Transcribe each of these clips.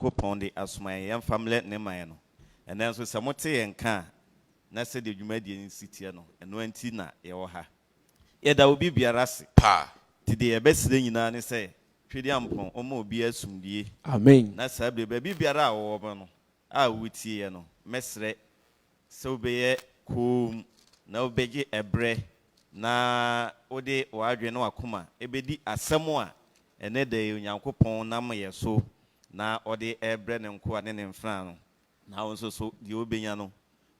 Onyankopɔn de asoma yɛn yɛmfa mmrɛ ne man no. Ɛnnɛ nso sɛ mote yɛn nka a, na sɛdeɛ dwumadie no si teɛ no, ɛno ara nti na yɛwɔ ha. Yɛda obi biara ase. Paa. Nti deɛ yɛbɛsrɛ nyinaa ne sɛ, Twedeampɔn ɔmma obiara asomdwie. Amen. Na saa berɛ yi, baabi biara a wowɔ no a wotie yɛn no, mɛsrɛ sɛ wobɛyɛ komm na wobɛgye ɛberɛ na wode w'adwene ne w'akoma bɛdi asɛm a ɛnnɛ da yi Onyankopɔn nam yɛn so na ɔde rebrɛ ne nkoa ne ne mfenaa no, na wo nso so deɛ wobɛnya no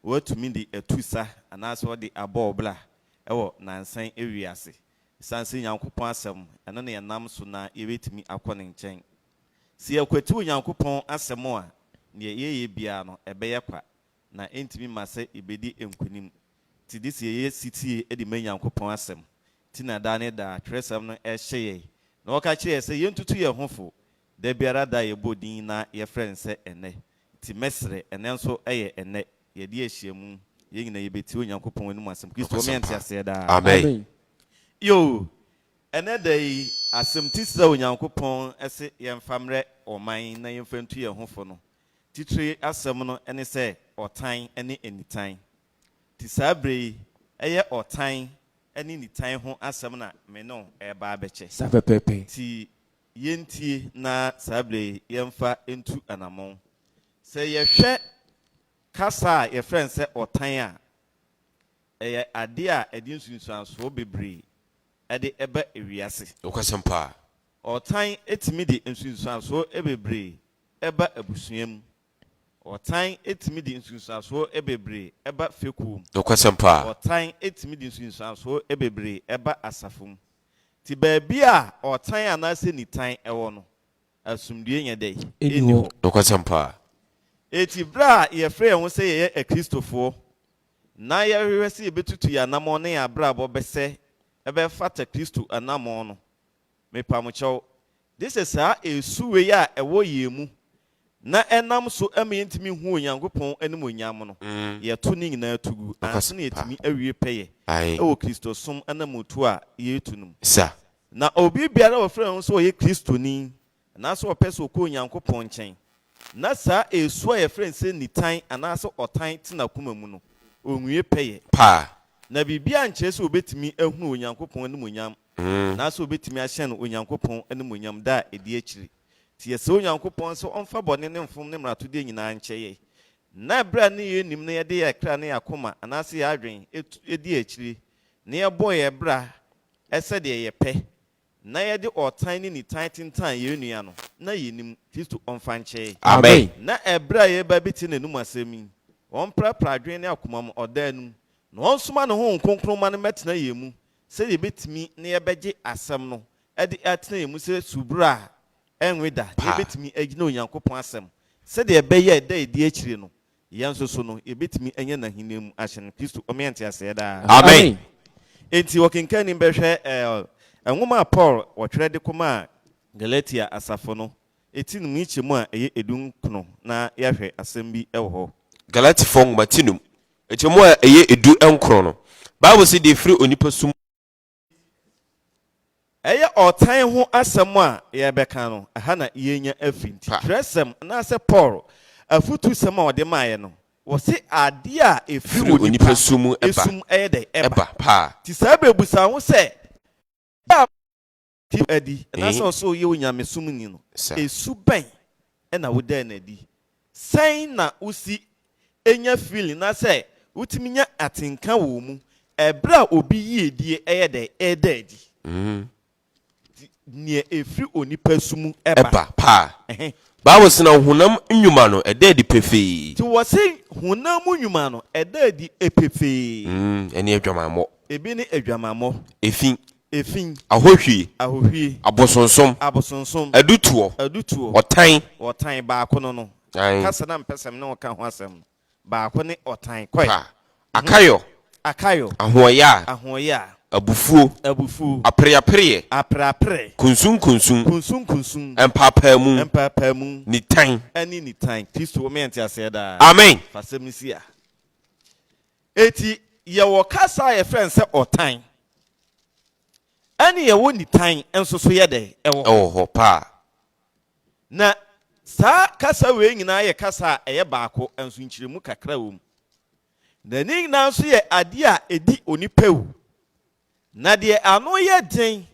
woatumi de atu sa anaasɛ wode abɔ wo bra wɔ nansa yi wiase. Ɛsiane sɛ Nyankopɔn asɛm, ɛno na yɛnam so na yɛbɛtumi akɔ ne nkyɛn. Sɛ yɛkwati Onyankopɔn asɛm a, deɛ yɛyɛ biara no, ɛbɛyɛ kwa, na ɛntumi mma sɛ yɛbɛdi nkonim. Nti gye sɛ yɛyɛ setie de ma Nyankopɔn asɛm. Nti na daa ne daa twerɛsɛm no hyɛ yɛn, na wɔka kyerɛ yɛn sɛ yɛntutu yɛn ho fo da biara da a yɛbɔ din na yɛfrɛ no sɛ ɛnnɛ. Nti mɛsrɛ, ɛnnɛ nso yɛ ɛnnɛ, yɛde ahyiamu, yɛn nyinaa yɛbɛtie Onyankopɔn anom asɛm. Kristo ɔma yɛn nteaseɛ daa. Amen. Yoo, Ɛnnɛ da yi, asɛm titire a Onyankopɔn se yɛmfa mmrɛ ɔman na yɛmfa ntu yɛn ho fo no, titire asɛm no ne sɛ ɔtan ne nitan. Nti saa berɛ yi, ɛyɛ ɔtan ne nitan ho asɛm na me ne wo reba abɛkyɛ. Saa pɛpɛɛpɛ. Nti yɛntie na saa berɛ yi yɛmfa ntu anammɔn. Sɛ yɛhwɛ kasa a yɛfrɛ no sɛ ɔtan a, ɛyɛ adeɛ a ɛde nsunsuansoɔ bebree de ba wiase. Nokwasɛm paa. Ɔtan tumi de nsunsuansoɔ bebree ba abusua mu. Ɔtan tumi de nsunsuansoɔ bebree ba fekuo mu. Nokwasɛm paa. Ɔtan tumi de nsunsuansoɔ bebree ba asafo mu. Nti baabi a ɔtan anaasɛ nitan wɔ no, asomdwoeɛ nyɛ dɛn? Ɛnni hɔ. Nokwasɛm paa. Enti berɛ a yɛfrɛ yɛn ho sɛ yɛyɛ Akristofoɔ, na yɛhwehwɛ sɛ yɛbɛtutu yɛn anammɔn ne yɛn abrabɔ bɛsɛ ɛbɛfata Kristo anammɔn no, mepa mo kyɛw, gye sɛ saa esu wei a ɛwɔ yɛn mu na ɛnam so ma yɛntumi nhu Onyankopɔn animuonyam no, yɛto ne nyinaa to gu ansa na yɛatumi awie pɛyɛ wɔ Kristosom anammɔntuo a yɛretu no mu. Na obi biara a ɔfrɛ ne ho sɛ ɔyɛ Kristoni anaasɛ ɔpɛ sɛ ɔkɔ Onyankopɔn nkyɛn, na saa esu a yɛfrɛ no sɛ nitan anaasɛ ɔtan te n'akoma mu no, onwie pɛyɛ. Paa. Na biribiara nkyerɛ sɛ obetumi ahunu Onyankopɔn animuonyam anaasɛ obetumi ahyɛn Onyankopɔn animuonyam da a edi akyiri. Enti yɛsrɛ Onyankopɔn sɛ ɔmfa bɔne ne mfom ne mmaratodeɛ nyinaa nkyɛ yɛn, na ɛberɛ a ne yɛnnim no yɛde yɛn kra ne yɛn akoma anaasɛ yɛn adwene di akyiri na yɛbɔ yɛn bra sɛdeɛ yɛpɛ na yɛde ɔtan ne nitan tentan yɛn nua no, na yennim. Kristo ɔmfa nkyɛ yɛn. Amen. Na ɛberɛ a yɛreba abɛtie n'anom asɛm yi, ɔmprapra adwene ne akoma mu ɔdan no mu, na ɔnsoma ne Honhom Kronkron mma no mmɛtena yɛn mu, sɛdeɛ yɛbɛtumi na yɛbɛgye asɛm no de atena yɛn mu sɛ subura a ɛnwe da, na yɛbɛtumi agyina Onyankopɔn asɛm, sɛdeɛ ɛbɛyɛ a ɛda a ɛdi akyire no, Yɛn nso so no, yɛbɛtumi anya n'ahennie mu ahyɛn. Kristo ɔma yɛn nteaseɛ daa. Amen. Enti ɔkenkanni bɛhwɛ nwoma a Paul wɔtwerɛ de kɔmaa Galatia asafo no, ti num nkyɛmu a ɛyɛ 19 na yɛahwɛ asɛm bi wɔ hɔ. Galatifoɔ nwoma ti num nkyɛmu a ɛyɛ 19 no, Bible se deɛ ɛfiri onipa su mu. Ɛyɛ ɔtan ho asɛm a yɛrebɛka no, ɛha na yɛrenya afiri. Nti twerɛsɛm anaasɛ Paul afutusɛm a ɔde maeɛ no, wɔse adeɛ a ɛfiri onipa su mu ɛyɛ dɛn? Ɛba. Nti saa berɛ bisa wo ho sɛ, berɛ a Kristo adi anaasɛ ɔsɛ ɔyɛ onyamesomni no, su bɛn na wodaa no adi? Sɛn na wosi nya feeling anaasɛ wotumi nya atenka wɔ wo mu ɛberɛ a obi yiedie yɛ dɛn? Ɛreda adi. Nti nea ɛfiri onipa su mu ba. Ɛba paa. Bible se na honam nnwuma no, ɛda adi pefee. Nti wɔse honam mu nnwuma no, ɛda adi pefee. Ɛne adwamammɔ. Ebi ne adwamammɔ. Efi. Efi. Ahohwie. Ahohwie. Abosonsom. Abosonsom. Adutoɔ. Adutoɔ. Ɔtan. Ɔtan, baako no no. Ae. Kasa na mpɛ sɛ me ne wo ka ho asɛm no, baako ne ɔtan. Kɔe. Pa. Akayɔ. Akayɔ. Ahoɔyaa. Ahoɔyaa. Abufuo. Abufuo. Apereapereɛ. Apereaperɛ. Kunsunkunsun. Kunsunkunsun. Mpaapaamu. Mpaapaamu. Nitan. Ɛne nitan. Kristo wɔ me yɛ nteaseɛ daa. Amen. Fa asɛm no si ha. Enti yɛwɔ kasa a yɛfrɛ no sɛ ɔtan, ɛne yɛwɔ nitan nso so yɛ dɛ? Ɛwɔ hɔ. Ɛwɔ hɔ paa. Na Saa kasa wei nyinaa yɛ kasa a ɛyɛ baako nso nkyerɛmu kakra wɔ mu. Na ne nyinaa nso yɛ adeɛ a ɛdi onipa wu. Na deɛ ano yɛ den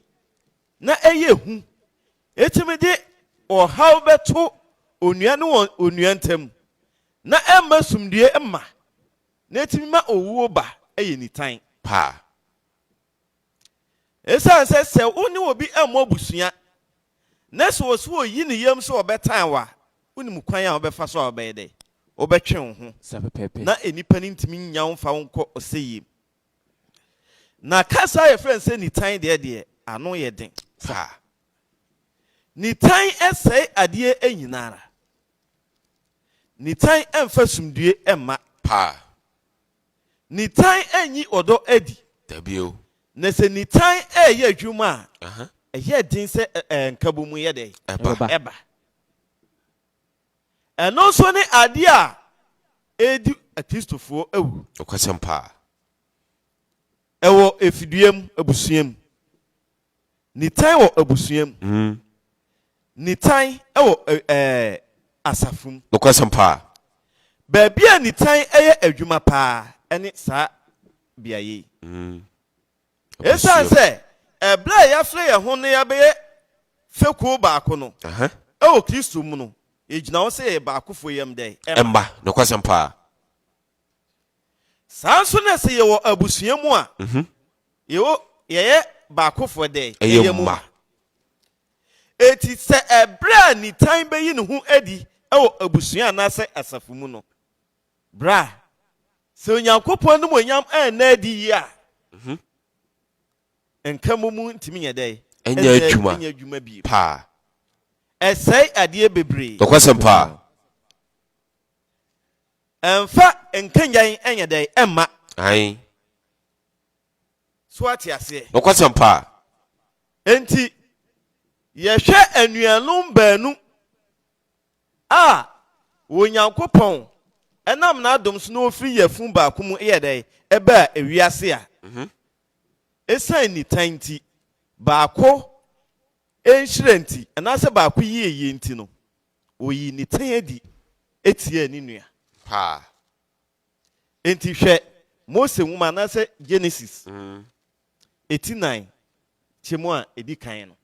na ɛyɛ hu, ɛtumi de ɔhaw bɛto onua ne wɔn onua ntam, na ɛmma sumdue mma, na ɛtumi ma owuo ba yɛ nitan. Paa. Esiane sɛ sɛ wo ne obi mmɔ abusua na sɛ ɔsɛ oyi ne yam sɛ ɔbɛtan wo a, wonim kwan a wobɛfa so a wobɛyɛ dɛ? Wobɛtwe wo ho Saa pɛpɛɛpɛ. na nnipa no ntumi nnya wo mfa wo nkɔ ɔsɛeɛ mu. Na kasa a yɛfrɛ no sɛ nitan deɛ deɛ, ano yɛ den. Paa. Nitan sɛe adeɛ nyinara. Nitan mfa sumdue mma. Paa. Nitan nyi ɔdɔ adi. Dabi o. Na sɛ nitan reyɛ adwuma a, ɛyɛ den sɛ nkabom yɛ dɛn? Ɛba. Ɛba. Ɛno nso ne adeɛ a ɛredi Akristofoɔ awu. Nokwasɛm paa. Ɛwɔ efidua mu, abusua mu. Nitan wɔ abusua mu. Nitan wɔ ɛɛ asafo mu. Nokwasɛm paa. Baabi a nitan yɛ adwuma paa ne saa beaeɛ yi. Esiane sɛ ɛberɛ a yɛafrɛ yɛn ho na yɛabɛyɛ fekuo baako no, wɔ Kristo mu no, yɛgyina hɔ sɛ yɛyɛ baakofoɔ yam dɛn? Mma. Nokwasɛm paa. Saa nso na sɛ yɛwɔ abusua mu a, yɛwɔ yɛyɛ baakofoɔ dɛ? Ɛyɛ mma. Enti sɛ ɛberɛ a nitan bɛyi ne ho adi wɔ abusua anaasɛ asafo mu no, berɛ a sɛ Onyankopɔn animuonyam anna adi yie a, nka mmom ntumi nyɛ dɛ? Ɛnyɛ adwuma. Ɛnyɛ adwuma bio. Paa. Ɛsɛe adeɛ bebree. Nokwasɛm paa. Ɛmfa nkanyan nyɛ dɛn mma. Ae. So woate aseɛ? Nokwasɛm paa. Enti, yɛhwɛ anuanom baanu a Onyankopɔn nam n'adom so na wɔfiri yafunu baako mu yɛɛ dɛn? Ɛbaa wiase a, esiane nitan nti, baako nhyira nti, anaasɛ baako yieyie nti no, Oyii nitan adi tiaa ne nua. Paa. Enti hwɛ Mose nwoma anaasɛ Genesis eti nan kyɛmu a edi kan no.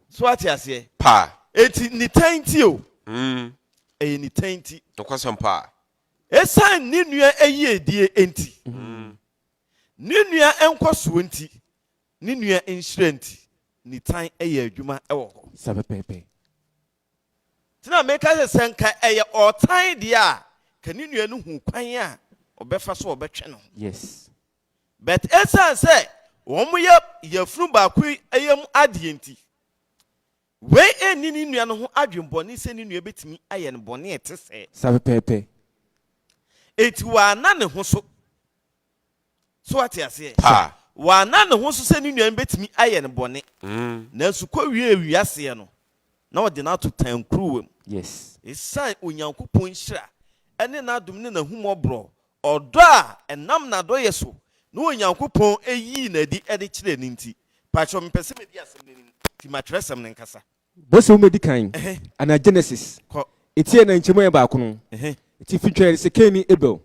So wate aseɛ? Paa. Enti nitan nti o. Ɛyɛ nitan nti. Nokwasɛm paa. Esiane ne nua ayiedie nti, ne nua nkɔsoɔ nti, ne nua nhyira nti, nitan yɛ adwuma wɔ hɔ. Saa pɛpɛɛpɛ. Nti na meka sɛ, sɛ nka ɛyɛ ɔtan deɛ a, ka ne nua no hu kwan a ɔbɛfa so ɔbɛtwe ne ho. Yes. But ɛsiane sɛ wɔn yɛ yafunu baako yam adeɛ nti, wei ɛnni ne nua no ho adwenbɔne sɛ ne nua bɛtumi ayɛ no bɔne a ɛte sɛɛ. Saa pɛpɛɛpɛ. Enti wanna ne ho so. So wate aseɛ? Paa. Wanna ne ho so sɛ ne nua no bɛtumi ayɛ no bɔne. Nanso kɔwiee wiaseɛ no, na ɔde no ato tankuruwa mu. Yes. Esiane Onyankopɔn nhyira ne n'adom ne n'ahummɔborɔ, ɔdɔ a ɛnam n'adɔeɛ so na Onyankopɔn yii no adi de kyerɛɛ no nti. Pakyɛw, mepɛ sɛ medi asɛm no anim, nti ma twerɛsɛm no nkasa. Mose nwoma edi kan, anaa Genesis, Kɔ. eti ɛnan nkyɛmu a ɛyɛ baako no, atifi ntwa yɛde sɛ Kain ne Abel.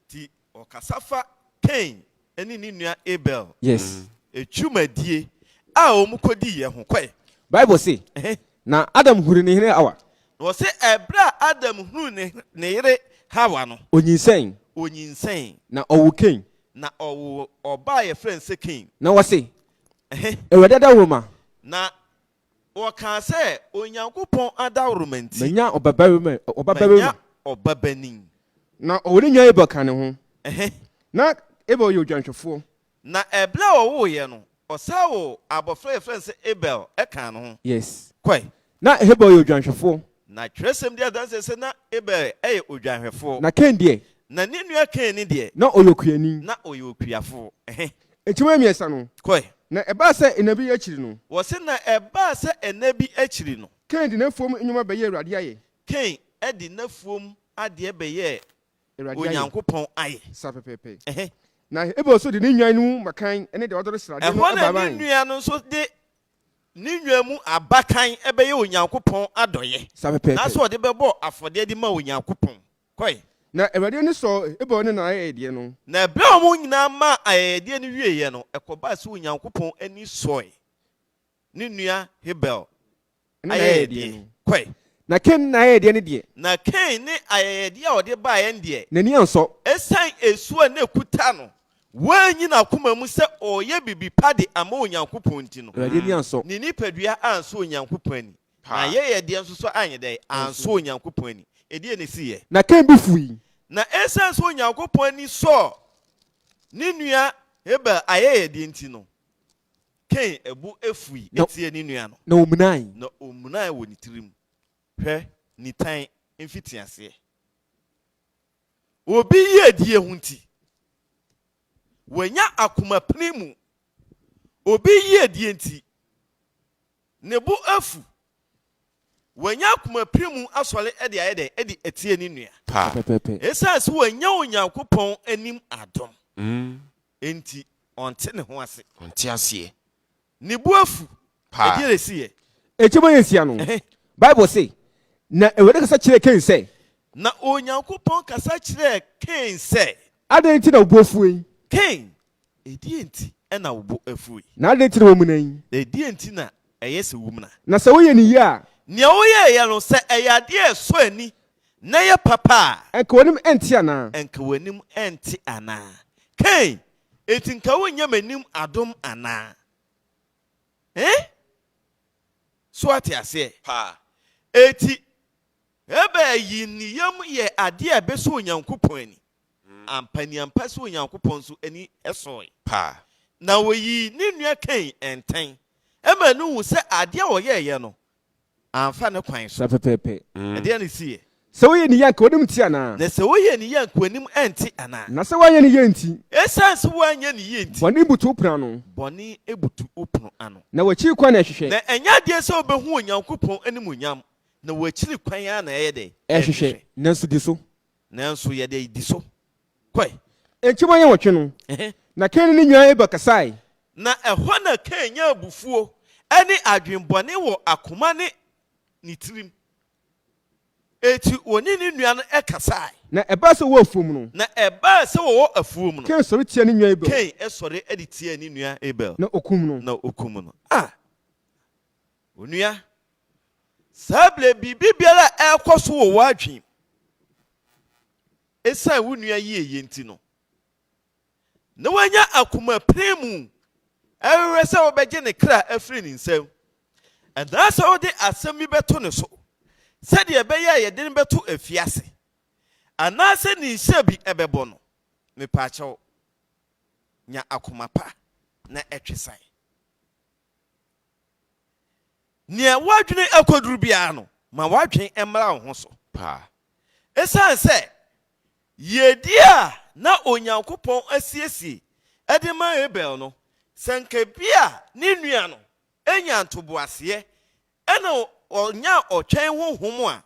Nti ɔkasa fa Kain ne ne nua Abel Yes. dwumadie a wɔn kɔdiiɛ ho. Kɔe. Bible se, Na Adam hunuu ne yere Hawa. Na ɔse ɛberɛ a Adam hunuu ne ne yere Hawa no. Onyinsɛn. Onyinsɛn. Na ɔwoo Kain. Na ɔwoo ɔba a yɛfrɛ no sɛ Kain. Na ɔse, Awurade adaworoma. Na Wɔkaa sɛ, Onyankopɔn adaworoma nti. Manya ɔbabarima, ɔbabarima. Manya ɔbabanin. Na ɔwoo ne nua Abel kaa ne ho. Na Abel yɛ odwanhwɛfoɔ. Na ɛberɛ a ɔwoeɛ no, ɔsan woo abɔfra a yɛfrɛ no sɛ Abel kaa ne ho. Yes. Kɔe. Na Habel yɛ odwanhwɛfoɔ. Na twerɛsɛm di adanseɛ sɛ na Abel yɛ odwanhwɛfoɔ. Na Kain deɛ. Na ne nua Kain no deɛ. Na ɔyɛ okuani. Na ɔyɛ okuafoɔ. Nkyɛmu mmiɛnsa no. Kɔe. Na ɛbaa sɛ nna bi akyiri no. Wɔse na ɛbaa sɛ nna bi akyiri no. Kain de n'afuom nnwuma bɛyɛɛ Awurade ayɛ. Kain de n'afuom adeɛ bɛyɛɛ Awurade ayɛ. Onyankopɔn ayɛ. Saa pɛpɛɛpɛ. Na Abel nso de ne nnwan no mu mmakan ne deɛ wadɔre sradeɛ no Ɛhɔ na baa ne nua no nso de. ne nnwan mu abakan bɛyɛ Onyankopɔn adɔeɛ, Saa pɛpɛɛpɛ. anaasɛ ɔde bɛbɔ afɔdeɛ de ma Onyankopɔn. Kɔe. Na Awurade ani sɔɔ Abel ne n'ayɛyɛdeɛ no. Na ɛberɛ a wɔn nyinaa maa ayɛyɛdeɛ no wieeɛ no, ɛkɔbaa sɛ Onyankopɔn ani sɔe ne nua Habel Ne n'ayɛyɛdeɛ ayɛyɛdeɛ. no. Kɔe. Na Kain ne n'ayɛyɛdeɛ no deɛ. Na Kain ne ayɛyɛdeɛ a ɔde baeɛ no deɛ. N'ani ansɔ. Ɛsiane esu a na ɛkuta no, wanyi n'akoma mu sɛ ɔreyɛ biribi pa de ama Onyankopɔn nti no, Awurade ani ansɔ. ne nipadua ansɔ Onyankopɔn ani, n'ayɛyɛdeɛ nso so anyɛ dɛn? Ansɔ Onyankopɔn ani. Ɛdeɛn na ɛsiiɛ? Na Kain bo fuui. Na ɛsiane sɛ Onyankopɔn ani sɔɔ ne nua Habel ayɛyɛdeɛ nti no, Kain bo fui tiaa ne nua no. Na ɔmunae. Na ɔmunae wɔ ne tirim. Hwɛ nitan mfitiaseɛ. Obi yiedie ho nti, wanya akomapini mu. Obi yiedie nti, ne bo afu. Wanya akomapini mu asɔre de ayɛ dɛn? De atie ne nua. Paa. Pɛpɛpɛ. Esiane sɛ wanya Onyankopɔn anim adom nti, ɔnte ne ho ase. Ɔnte aseɛ. Ne bo afu. Paa. Ɛdeɛn na ɛsiiɛ? Nkyɛmu a ɛyɛ nsia no, Bible se, Na Awurade kasa kyerɛɛ Kain sɛ. Na Onyankopɔn kasa kyerɛɛ Kain sɛ. Adɛn nti na wo bo afuo yi? Kain, ɛdeɛn nti na wo bo afuo yi? Na adɛn nti na woamuna yi? Na ɛdeɛn nti na ɛyɛ sɛ womuna? Na sɛ woyɛ no yie a. Nea woyɛeɛ no, sɛ ɛyɛ adeɛ a ɛsɔ ani na ɛyɛ papa a. Ɛnka w'anim ɛnte anaa? Ɛnka w'anim ɛnte anaa? Kain, enti nka wonnyɛ m'anim adom anaa? Eh? So woate aseɛ? Paa. Enti, Habel yii ne yam yɛɛ adeɛ a ɛbɛsɔ Onyankopɔn ani. Ampaniampa sɛ Onyankopɔn nso ani sɔe. Paa. Na ɔyii ne nua Kain ntɛn maa no huu sɛ adeɛ a ɔyɛeɛ no, amfa ne kwan so. Saa pɛpɛɛpɛ. Ɛdeɛn na ɛsiiɛ? Sɛ woyɛ ne yie a, anka w'anim nte anaa? Na sɛ woyɛ ne yie a, anka w'anim nte anaa? Na sɛ woanyɛ ne yie nti. Esiane sɛ woanyɛ ne yie nti. Bɔne butu wo pono ano. Bɔne butu wo pono ano. Na w'akyiri kwan na ɛhwehwɛ. Na ɛnyɛ adeɛ sɛ wobɛhu Onyankopɔn animuonyam, na w'akyiri kwan ara na ɛyɛ dɛn? Ɛhwehwɛ. Nanso di so. Nanso yɛde di so. Kɔe. Nkyem a ɛyɛ nwɔtwe no, na Kain ne ne nua Abel kasae. Na ɛhɔ na Kain nyaa abufuo ne adwemmɔne wɔ akoma ne ne tirim. Enti ɔne ne nua no kasae. Na ɛbaa sɛ wɔwɔ afuom no. Na ɛbaa sɛ wɔwɔ afuom no. Kain sɔre tiaa ne nua Abel. Kain sɔre de tiaa ne nua Abel. Na ɔkum no. Na ɔkum no. Ah! Onua, saa berɛ biribi biara a ɛrekɔ so wɔ w'adwene mu ɛsiane wo nua yieyɛ nti no, na wanya akoma pere mu ɛhwehwɛ sɛ wobɛgye ne kra afiri ne nsam, anaasɛ wode asɛm bi bɛto ne so sɛdeɛ ɛbɛyɛ a yɛde no bɛto afiase, anaasɛ ne nhyira bi ɛbɛbɔ no, mepaakyɛw, nya akoma pa na ɛtwe san. Nea w'adwene akoduru biara no, ma w'adwene mmra wo ho so. Paa. Esiane sɛ yiedie a na Onyankopɔn asiesie de ma Abel no, sɛ anka ebia ne nua no nyaa ntoboaseɛ na ɔnyaa ɔtwɛn honhom a,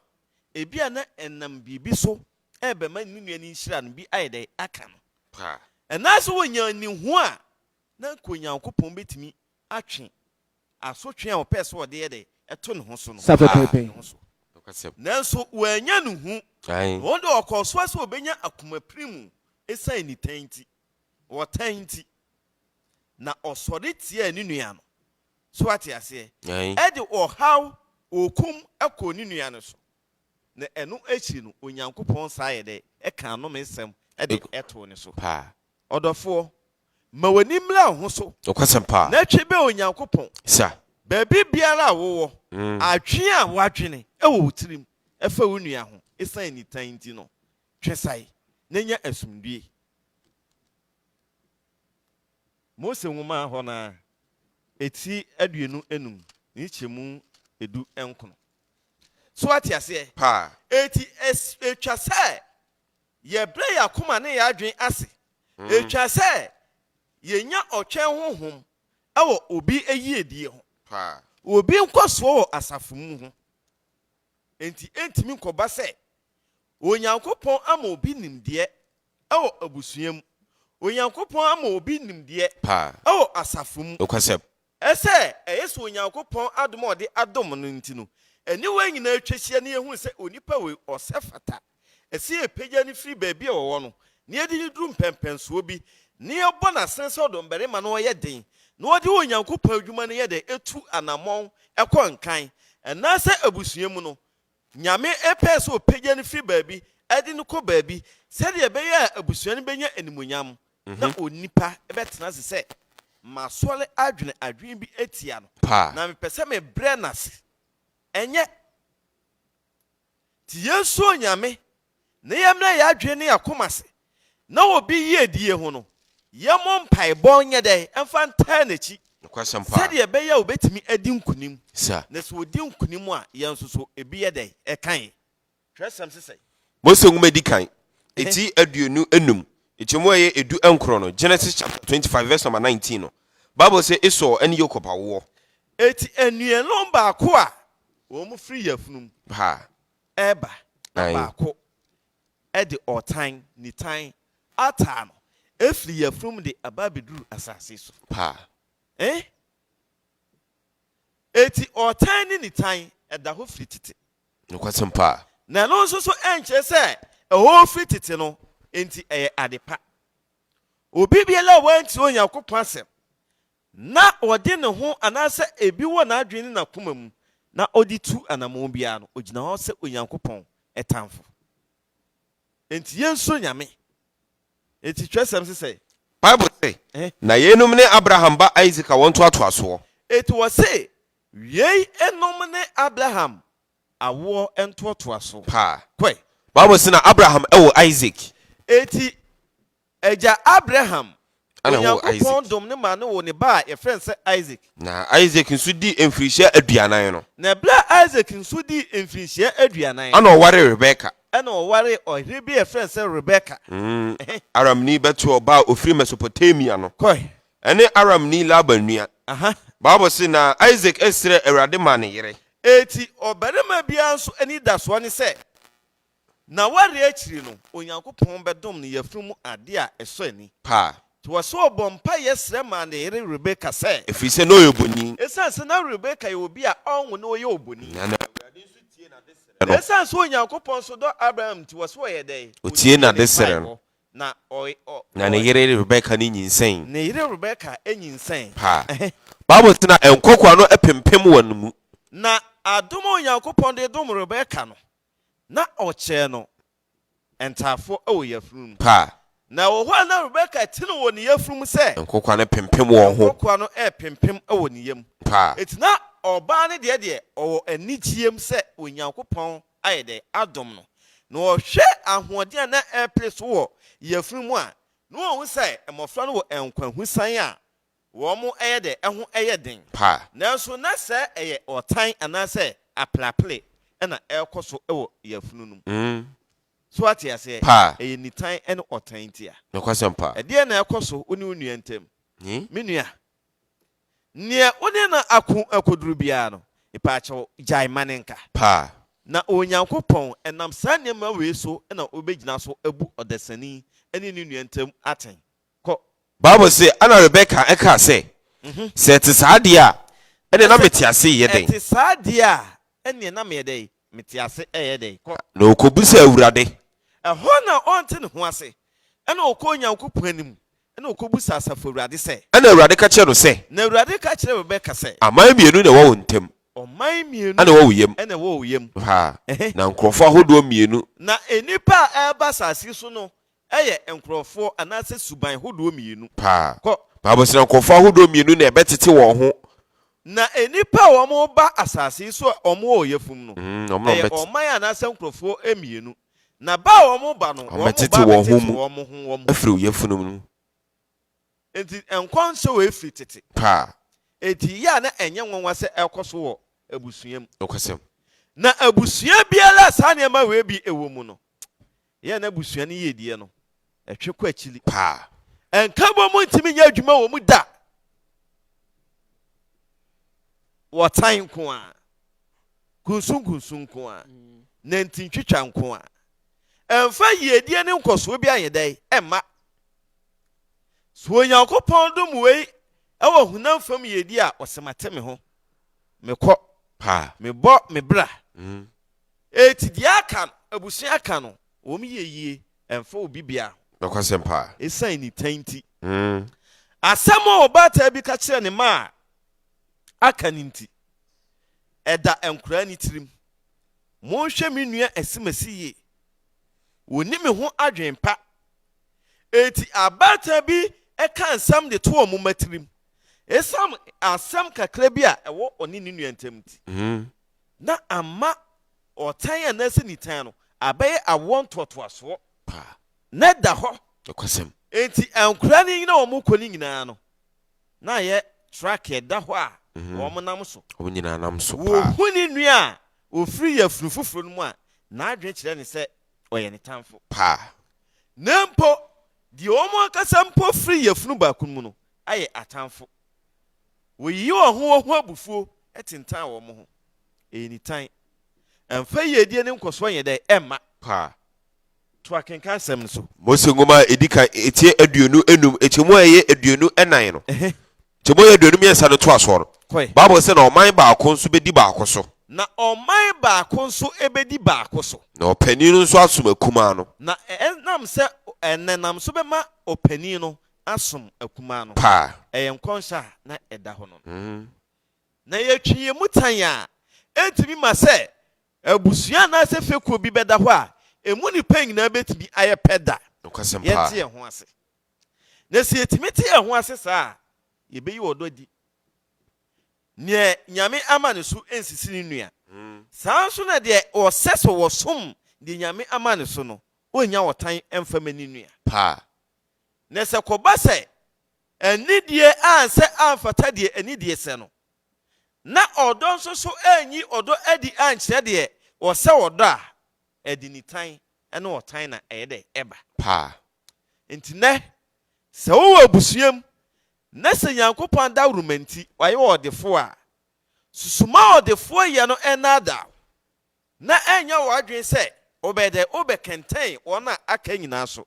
ebia na ɛnam biribi so rebɛma ne nua no nhyira no bi ayɛ dɛn aka no. Paa. Anaasɛ ɔnyaa nniho a, na anka Onyankopɔn bɛtumi atwe asotwe a ɔpɛɛ sɛ ɔde yɛ dɛ to ne ho so no Sa ne pɛpɛɛpɛ. ho so. Nokwasɛm. Nanso wannya ne hu. Ae. Na ɔno deɛ ɔkɔɔ so ara sɛ ɔbɛnya akomapirim ɛsiane nitan nti, ɔtan nti. Na ɔsɔre tiaa ne nua no. So wate aseɛ? Ae. Ɛde ɔhaw, okum kɔɔ ne nua no so. Na ɛno akyiri no, Onyankopɔn san yɛ dɛ ɛkaa nnomesɛm de too ne so. Paa. Ɔdɔfoɔ, ma w'ani mmra wo ho so. Nokwasɛm paa. Na twe bɛn Onyankopɔn. Sa. Baabi biara a wowɔ, adwene a woadwene wɔ wo tirim fa wo nua ho esiane nitan nti no, twe sae na nya asomdwoe. Mose nwoma hɔ no ara, eti 25 ne kyɛmu 19. So woate aseɛ? Paa. Enti ɛtwa sɛ Yɛbrɛ yɛn akoma ne yɛn adwene ase. Etwa sɛ yenya ɔtwɛn honhom wɔ obi yiedie ho, obi nkɔsoɔ wɔ asafo mu ho. Enti entumi nkɔba sɛ Onyankopɔn ama obi nimdeɛ wɔ abusua mu, Onyankopɔn ama obi nimdeɛ wɔ asafo mu. Ɛsɛ ɛyɛ sɛ Onyankopɔn adom a ɔde adom no nti no, aniwa nyinaa atwa ahyia na yɛhunu sɛ onipa wei, ɔsɛ fata. Ɛsɛ yɛpagya no firi baabi a ɔwɔ no, na yɛde no duru mpɛnpɛnsoɔ bi, na yɛbɔ no asene sɛ ɔdɔmbarima na ɔyɛ den, na ɔde Onyankopɔn adwuma no yɛ dɛn? Ɛtu anammɔn kɔ nkan. Anaasɛ abusua mu no, Nyame pɛɛ sɛ ɔpagya no firi baabi de no kɔ baabi sɛdeɛ ɛbɛyɛ a abusua no bɛnya animuonyam na onipa bɛtena ase sɛ masɔre adwene adwene bi atia no na mepɛ sɛ mebrɛ no ase. Ɛnyɛ. Nti yɛnsuro Nyame na yɛmmrɛ yɛn adwene ne yɛn akoma ase, na obi yiedie ho no, yɛmmɔ mpaebɔ nyɛ dɛn mfa ntaa n'akyi, Nokwasɛm paa. sɛdeɛ ɛbɛyɛ a ɔbɛtumi adi nkonim, Sa. na sɛ ɔdi nkonim a, yɛn nso so ebi yɛ dɛn? Ɛka yɛn. Twerɛsɛm se sɛn? Mose Nwoma a Edi Kan, eti 25, nkyɛmu a ɛyɛ 19 no, Genesis chapter 25 verse number 19 no, Bible se Esau ne Yakob awoɔ. Eti anuanom baako a wɔn firi yafunu mu. Paa. reba, na baako de ɔtan, nitan, ataa no afiri yafunum de aba abɛduru asase so. Paa. Eh? Eti ɔtan ne nitan ɛda hɔ firi tete. Nokwasɛm paa. Na ɛno nso so ɛnkyerɛ sɛ ɛhɔ firi tete no nti ɛyɛ ade pa. Obi biara a wantie Onyankopɔn asɛm na ɔde ne ho anaasɛ ebi wɔ n'adwene ne n'akoma mu na ɔde tu anammɔn biara no, ɔgyina hɔ sɛ Onyankopɔn tamfo. Enti yɛnsuro Nyame. Enti twerɛsɛm se sɛn? Bible se, Na yeinom ne Abraham ba Isak a wɔn ntoatoasoɔ. Enti wɔse, Yei nom ne Abraham awoɔ ntoatoasoɔ. Paa. Kɔe. Bible se, Na Abraham woo Isak. Enti Agya Abraham, Ɛna ɔwoo Onyankopɔn Isak. dom no maa no woo ne ba a yɛfrɛ no sɛ Isak. Na Isak nso dii mfirihyia 40 no. Na berɛ a Isak nso dii mfirihyia 40 no. Ɛna ɔwaree Rebeka. Ɛna ɔwaree ɔyere bi a yɛfrɛ no sɛ Rebeka. Aramni Betuel ba a ɔfiri Mesopotamia no. Kɔe. Ɛne Aramni Laban nua. Aha. Bible se, Na Isak srɛɛ Awurade maa ne yere. Enti ɔbarima biara nso anidasoɔ ne sɛ N'aware akyiri no, Onyankopɔn bɛdom no yafunu mu ade a ɛsɔ ani. Paa. Enti wɔ sɛ ɔbɔɔ mpaeɛ srɛ maa ne yere Rebeka sɛ. Ɛfiri sɛ na ɔyɛ obonin. Ɛsiane sɛ na Rebeka yɛ obi a ɔnwo na ɔyɛ obonin. Na na Awurade nso tie n'adesrɛ no. Na ɛsiane sɛ Onyankopɔn nso dɔ Abraham nti, wɔ sɛ ɔyɛ dɛn? Ɔtiee Ɔtiee ne n'adesrɛ no. mpaebɔ, na ɔ, ɔ, Na ne ɔ. yere Rebeka no nyinsɛn. Ne yere Rebeka nyinsɛn. Paa. Ɛhɛ. Bible se na nkɔkoaa no pempem wɔ ne mu. Na adom a Onyankopɔn de dom Rebeka no, na ɔkyɛɛ no ntaafoɔ wɔ yafunu mu. Paa. Na ɛwɔ hɔ a na Rebeka te no wɔ ne yafunu mu sɛ. Nkokoa no pempem wɔn ho. Nkokoa no repempem wɔ ne yam. Paa. Enti na ɔbaa no deɛ deɛ ɔwɔ anigyeɛm sɛ Onyankopɔn ayɛ dɛn? Adom no. Na ɔhwɛ ahoɔden a na ɛrepere so wɔ yafunu mu a, na ɔhu sɛ mmɔfra no wɔ nkwahosan a Wɔn yɛ dɛ, ɛho yɛ den. Pa. Nanso na sɛ ɛyɛ ɔtan anaasɛ apereapere na ɛrekɔ so wɔ yafunu no mu. So woate aseɛ? Pa. Ɛyɛ nitan ne ɔtan ntia. Nokwasɛm pa. Ɛdeɛn na ɛrekɔ so wo ne wo nua ntam? Me nua, nea wo ne no ako akɔduru biara no, mepaakyɛw, gyae ma no nka. Pa. Na Onyankopɔn, ɛnam saa nneɛma wei so na ɔbɛgyina so abu ɔdasani ne ne nua ntam atɛn. Kɔ. Bible se, Ɛnna Rebeka kaa sɛ, Sɛ ɛte saa deɛ a, ɛnneɛ na mete ase reyɛ dɛn? Ɛte saa deɛ a, ɛnneɛ na meyɛ dɛn? Mete ase reyɛ dɛn? Kɔ. Na ɔkɔbisaa Awurade. Ɛhɔ na ɔnte ne ho ase. Ɛnna ɔkɔɔ Onyankopɔn anim, ɛnna ɔkɔbisaa Asafo Awurade sɛ. Ɛnna Awurade ka kyerɛɛ no sɛ. Na Awurade ka kyerɛɛ Rebeka sɛ. Aman mmienu na ɛwɔ wo ntam. Ɔman mmienu. Na ɛwɔ wo yam. Na ɛwɔ wo yam. Ha, na nkurɔfoɔ ahodoɔ mmienu. Na nnipa a ɛreba asase so no yɛ nkurɔfoɔ anaasɛ suban hodoɔ mmienu. Paa. Kɔ. Bible se na nkurɔfoɔ ahodoɔ mmienu na ɛbɛtete wɔn ho. Na nnipa a wɔreba asase yi so a wɔwɔ ɔyafum no, Mm, wɔn na ɛyɛ wɔbɛte. ɔman anaasɛ nkurɔfoɔ mmienu. Na ba a wɔreba no, wɔreba Wɔbɛtete wɔn ho abɛtete mu wɔn ho wɔn ho. afiri ɔyafunu mu. Enti nkɔnhyɛ wei firi tete. Paa. Enti yɛ a na ɛnyɛ nwanwa sɛ ɛrekɔ so wɔ abusua mu. Nokwasɛm. Na abusua biara a saa nneɛma wei bi wɔ mu no, Yɛ na abusua no yiedie no, ɛtwe kɔ akyiri. Paa. Nkabom ntumi nyɛ adwuma wɔ mu da. Wɔtan nko ara, kunsunkunsun nko ara, nantintwitwa nko ara. Ɛmfa yiedie ne nkɔsoɔ bi anyɛ dɛn? Ɛmma. So Onyankopɔn dom wei Ɛwɔ honam fam yiedie a, ɔse mate me ho, mekɔ, Paa. mebɔ me bra. Enti deɛ aka no, abusua aka no, wɔn yieyie ɛmfa obi biara ho. Nokwasɛm paa. Esiane nitan nti. Asɛm a ɔbaatan bi ka kyerɛɛ ne mma a aka no nti, ɛda nkoraa no tirim. Monhwɛ me nua Asimasi yie. Ɔnni me ho adwene pa. Enti abaatan bi ka nsɛm de to wɔn mma tirim. Esiane asɛm kakra bi a ɛwɔ ɔne ne nua ntam nti, na ama ɔtan anaasɛ nitan no abɛyɛ awoɔ ntoatoasoɔ. Paa. Na ɛda hɔ. Nokwasɛm. Enti nkwadaa no nyina a wɔkɔ no nyinaa no, na ayɛ track a ɛda hɔ a wɔnam so. Wɔn nyinaa nam so paa. Wɔhu ne nua a ɔfiri yafunu foforɔ no mu a, n'adwene kyerɛ no sɛ ɔyɛ ne tamfo. Paa. Na mpo deɛ wɔn ankasa mpo firi yafunu baako no mu no ayɛ atamfo. Wɔyiyi wɔn ho wɔn ho abufuo tentan wɔn ho. Ɛyɛ nitan. Ɛmfa yiedie ne nkɔsoɔ nyɛ dɛn? Ɛmma. Paa. To akenkan asɛm no so. Mose Nwoma a Edi Kan, eti 25, nkyɛmu a ɛyɛ 24 no, nkyɛmu a ɛyɛ 23 no toa soɔ no, Kɔe. Bible sɛ, Na ɔman baako nso bɛdi baako so. Na ɔman baako nso bɛdi baako so. Na ɔpanin no nso asom akumaa no. Na ɛnam sɛ ɛnam so bɛma ɔpanin no asom akumaa no. Paa. Ɛyɛ nkɔnhyɛ a na ɛda hɔ no. Na yɛtwe yɛn mu tan a, ɛntumi ma sɛ Abusua anaasɛ fekuo bi bɛda hɔ a emu nnipa nyinaa bɛtumi ayɛ pɛ da. Nokwasɛm paa. Yɛnte yɛn ho ase. Na sɛ yɛtumi te yɛn ho ase saa a, yɛbɛyi ɔdɔ adi. Deɛ Nyame ama ne so nsisi ne nua. Saa ara nso na deɛ ɔsɛ sɛ ɔsom deɛ Nyame ama ne so no, ɔnnya ɔtan mfa mma ne nua. Paa. Na sɛ kɔba sɛ anidie ansɛ amfata deɛ anidie sɛ no, na ɔdɔ nso so anyi ɔdɔ adi ankyerɛ deɛ ɔsɛ ɔdɔ a, ɛde nitan ne ɔtan na ɛyɛ dɛ ɛba. Paa. Nti nnɛ, sɛ wowɔ abusua mu na sɛ Nyankopɔn adaworoma nti wayɛ wo ɔdefoɔ a, susu ma ɔdefoɔ yɛ no nnaadaa wo, na ɛnyɛ w'adwene sɛ wobɛyɛ dɛ wobɛkɛntɛn wɔn a aka nyinaa so.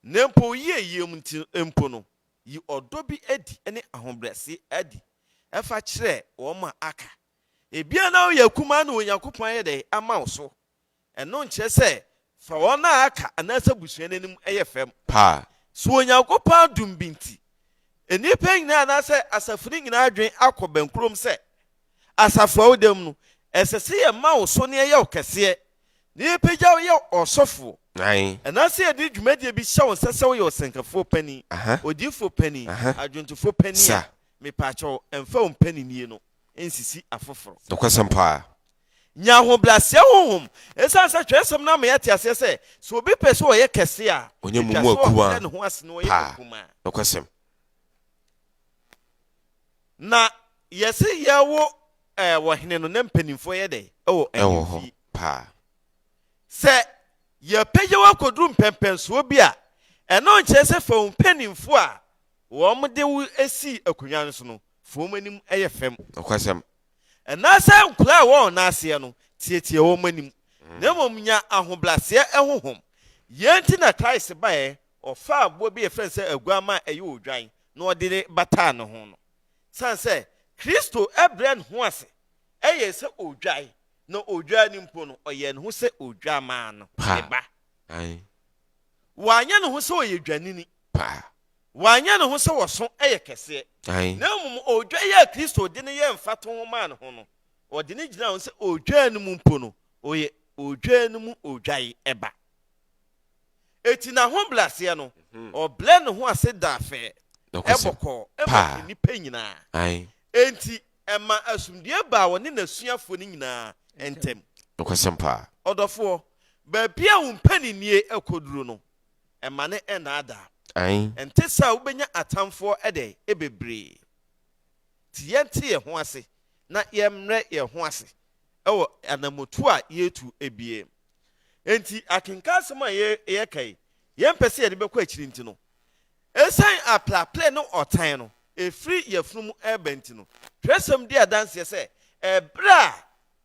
Na mpo wo yieyie mu nti mpo no, yi ɔdɔ bi adi ne ahobrɛase adi fa kyerɛ wɔn a aka. Ebia na woyɛ akumaa na Onyankopɔn ayɛ dɛn ama wo so. Ɛno nkyerɛ sɛ fa wɔn a aka anaasɛ abusua no anim yɛ fam. Paa. So Onyankopɔn adom bi nti, nnipa nyinaa anaasɛ asafo no nyinaa adwene akɔ bɛnkorom sɛ Asafo a woda mu no, ɛsɛ sɛ yɛma wo so na yɛyɛ wo kɛseɛ, na yɛpagya wo yɛ ɔsɔfoɔ, anaasɛ yɛde dwumadie bi hyɛ wo nsa sɛ woyɛ ɔsɛnkafoɔ panin, odiyifoɔ panin, adwontofoɔ panin a, mepaakyɛw, mfa wo mpaninnie no nsisi afoforɔ. Nokwasɛm paa. Nya ahobrɛaseɛ honhom. Ɛsiane sɛ twerɛsɛm no ama yɛate aseɛ sɛ, sɛ obi pɛ sɛ ɔyɛ kɛse a, Ɔnyɛ mo ɛtwa mu sɛ akumaa ɔbrɛ ne ho ase na ɔyɛ paa. akumaa. Nokwasɛm. Na yɛse yɛwo ɛɛ ɔhene no na mpanimfoɔ yɛ dɛ ɛwɔ Ɛwɔ hɔ ahemfie. paa. Sɛ yɛpagya wo akɔduru mpɛmpɛnsoɔ bi a, ɛno nkyerɛ sɛ fa wo mpanimfoɔ a wɔn de wo sii akonnwa no so no, fa wɔn anim yɛ fam. Nokwasɛm. Anaasɛ nkwadaa a ɛwɔ wɔn nan aseɛ no, teatea wɔn anim, na mmom nya ahobrɛaseɛ honhom. Yei nti na Christ baeɛ, ɔfaa aboa bi a yɛfrɛ no sɛ aguammaa a ɛyɛ odwan, na ɔde no bataa ne ho no. Esiane sɛ Kristo brɛɛ ne ho ase yɛɛ sɛ odwan, na odwan no mpo no, ɔyɛɛ ne ho sɛ odwammaa no, ne ba. Wanyɛ ne ho sɛ ɔyɛ dwanini. Wanyɛ ne ho sɛ ɔso yɛ kɛseɛ. Na mmom odwan a Kristo de no yɛɛ mfatoho maa ne ho no, ɔde no gyinaa ho sɛ odwan no mu mpo no, ɔyɛ odwan no mu odwan ba. Enti n'ahobrɛaseɛ no, ɔbrɛ ne ho ase da fɛ, bɔkɔɔ, ma nnipa nyinaa. Enti ɛma asomdwoeɛ baa ɔne n'asuafoɔ no nyinaa ntam. Nokwasɛm paa. Ɔdɔfoɔ, baabi a wo mpaninnie kɔduru no, mma no nnaadaa wo. Ɛnte saa a wobɛnya atamfoɔ dɛn? Bebree. Nti yɛnte yɛn ho ase na yɛmmrɛ yɛn ho ase wɔ anammɔtuo a yɛretu biara mu. Enti akenkan asɛm a yɛreka yi, yɛmpɛ sɛ yɛde bɛkɔ akyiri nti no, esiane apereapereɛ ne ɔtan no ɛfiri yafunu mu reba nti no, twerɛsɛm di adanseɛ sɛ ɛberɛ a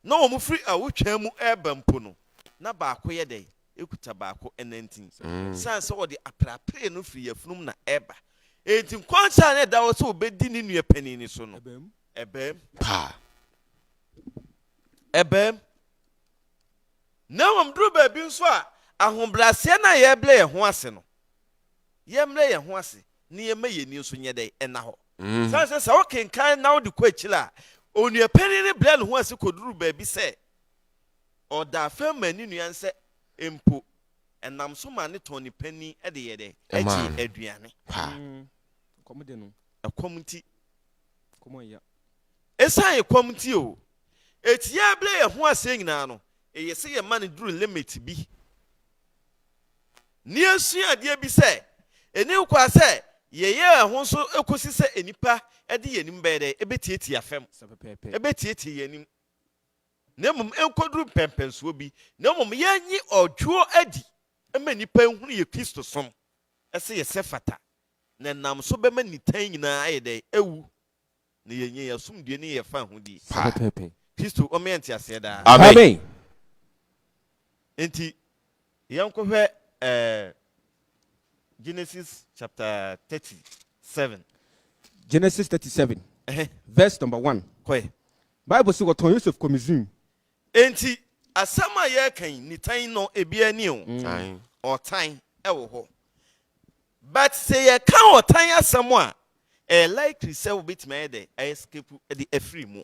na wɔfiri awotwaa mu reba mpo no, na baako yɛ dɛn? Ɛkuta baako nantin. Esiane sɛ wɔde apereapereɛ no firi yafunu mu na ɛreba. Enti nkɔnhyɛ a na ɛda hɔ sɛ ɔbɛdi ne nua panin no so no, ɛbaam. Paa. Ɛbaam. Na mmom duru baabi nso a, ahobrɛaseɛ no a yɛrebrɛ yɛn ho ase no, yɛmmrɛ yɛn ho ase na yɛmma yɛn ani nso nyɛ dɛn? Ɛnna hɔ. Sane sɛ sɛ wokenkan na wode kɔ akyiri a, onua panin no brɛɛ ne ho ase kɔduruu baabi sɛ ɔdaa fam maa ne nua no sɛ mpo ɛnam so maa ne tɔn ne panin de yɛ dɛn? Ɛmaa Gyee no. aduane. Paa. Ɛkɔm de no. Ɛkɔm nti. Ɛkɔm ɔya. Ɛsiane ɛkɔm nti o. Eti yɛrebrɛ yɛn ho aseɛ nyinaa no, ɛyɛ sɛ yɛma no duru limit bi. Na yɛsua adeɛ bi sɛ, ɛnni kwa sɛ yɛyɛ yɛn ho nso kɔsi sɛ nnipa de yɛn anim bɛyɛ dɛn? Ɛbɛtiatia fam. Ɛbɛtiatia yɛn anim. Na mmom ɛnkɔduru mpɛnpɛnsoɔ bi. Na mmom yɛnyi ɔdwoɔ adi ma nnipa nhunu yɛn Kristosom sɛ yɛsɛ fata. Na ɛnam so bɛma nitan nyinaa ayɛ dɛn? Awu. Na yɛanya yɛn asomdwoeɛ ne yɛn fahodie. Paa. Kristo ɔma yɛn nteaseɛ daa. Amen. Enti yɛnkɔhwɛ eh, Genesis chapter 37. Genesis 37, verse number 1. Kɔɛ. Bible se wɔtɔn Yosef kɔ Misraim. Enti asɛm a yɛreka yi, nitan no ebiara ni o. Ɔtan wɔ hɔ. But sɛ yɛka ɔtan asɛm a, ɛyɛ likely sɛ wobɛtumi ayɛ dɛ escape de afiri mu.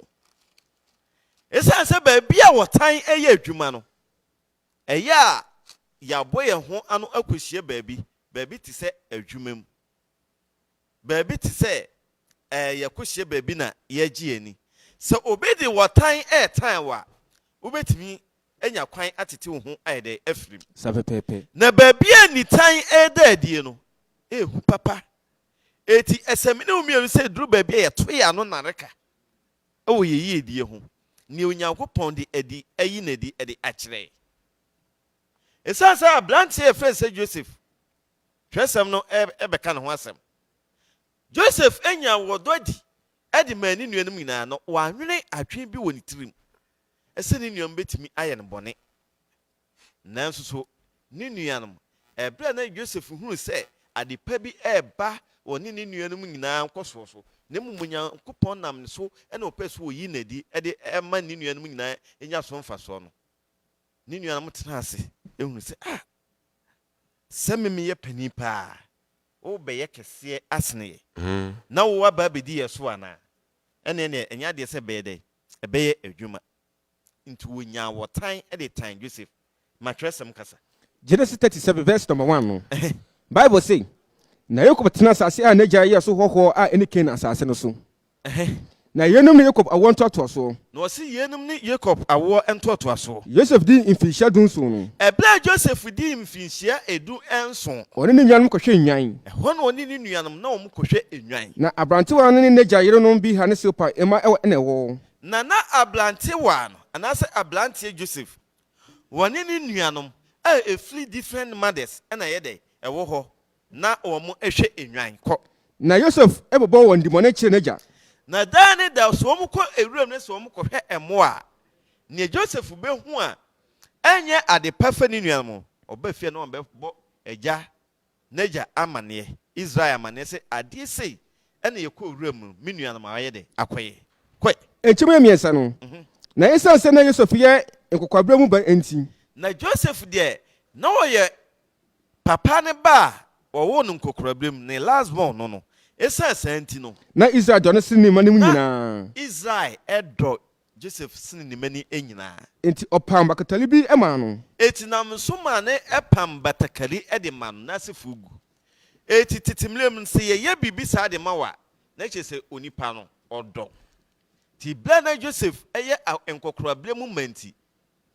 Esiane sɛ baabi a ɔtan yɛ adwuma no, ɛyɛ a yɛabɔ yɛn ho ano akɔhyia baabi, baabi te sɛ adwuma mu, baabi te sɛ ɛɛ yɛkɔhyia baabi na yɛregye yɛn ani. Sɛ obi de ɔtan retan wo a, wobɛtumi anya kwan atete wo ho ayɛ dɛ afiri mu. Saa pɛpɛɛpɛ. Na baabi a nitan reda adie no, ɛyɛ hu papa. Enti ɛsɛ me ne wo mmienu sɛ ɛduru baabi a yɛto yɛn ano nnareka wɔ yɛn yiedie ho, nea Onyankopɔn de adi ayi no adi de akyerɛ yɛn. Ɛsiane sɛ aberanteɛ a yɛfrɛ no sɛ Joseph, twerɛsɛm no bɛka ne ho asɛm. Joseph nyaa ɔdɔ adi de maa ne nuanom nyinaa, na wannwene adwene bi wɔ ne tirim sɛ ne nuanom bɛtumi ayɛ no bɔne. Nanso so ne nuanom, ɛberɛ a na Yosef hunu sɛ ade pa bi reba wɔ ne ne nuanom nyinaa nkɔsoɔ so, na mmom Onyankopɔn nam ne so na ɔpɛɛ sɛ ɔyi no adi de ma ne nuanom nyinaa nya so mfasoɔ no, ne nuanom tenaa ase hunuu sɛ, Ah, sɛ me meyɛ panin paa, worebɛyɛ kɛseɛ asene yɛn, na woaba abɛdi yɛn so anaa? Ɛnneɛ neɛ ɛnyɛ adeɛ sɛ ɛbɛyɛ dɛn? Ɛbɛyɛ adwuma. Nti wɔnyaa wɔtan de tan Joseph. Ma twerɛsɛm kasa. Genesis 37 verse number 1 no, Bible se, Na Yakob tenaa asase a n'agya yɛɛ so hɔhoɔ a ɛne Kanaan asase no so. Na yeinom ne Yakob awoɔ ntoatoasoɔ. Na ɔse yeinom ne Yakob awoɔ ntoatoasoɔ. Yosef dii mfirinhyia dunson no. Ɛberɛ a Joseph dii mfirinhyia edu-nson. Ɔne ne nuanom kɔhwɛɛ nnwan. Ɛhɔ na ɔne ne nuanom na wɔn kɔhwɛ nnwan. Na aberantewaa no ne n'agya yerenom Bilha ne Silpa mma na ɛwɔ. Na na aberantewaa no, anaasɛ aberanteɛ Joseph, wɔne ne nuanom a ɛfiri different mothers na ɛyɛ dɛn? Ɛwɔ hɔ, na wɔhwɛ nnwan. Kɔ. Na Yosef bobɔɔ wɔn dimmɔne kyerɛɛ n'agya. Na daa ne da, sɛ wɔkɔ wuram na sɛ wɔkɔhwɛ mmoa a, nea Joseph bɛhu a ɛnyɛ ade pa fa ne nuanom ho, ɔba fie a na wɔbɛbɔ agya n'agya amanneɛ, Israel amanneɛ sɛ, Adeɛ sei na yɛkɔɔ wuram no, me nuanom ayɛ dɛn? Akɔyɛ. Kɔe. Nkyem yɛ mmiɛnsa no, na esiane sɛ na Yosef yɛ nkɔkoraberɛ mu ba nti. Na Joseph deɛ, na ɔyɛ papa no ba a wɔwoo no nkɔkoraberɛ mu, ne last born no no. Esiane saa nti no. Na Israel dɔ no sene ne mma no mu Na nyinaa. Israel dɔ Joseph sene ne mma no nyinaa. Enti ɔpam batakari bi maa no. Enti nam so maa no pam batakari de ma no, n'asefoɔ gu. Enti tete mmerɛ mu no, sɛ yɛyɛ biribi saa de ma wo a, na kyerɛ sɛ onipa no, ɔdɔ wo. Nti berɛ a na Joseph yɛ nkɔkoraberɛ mu ma nti,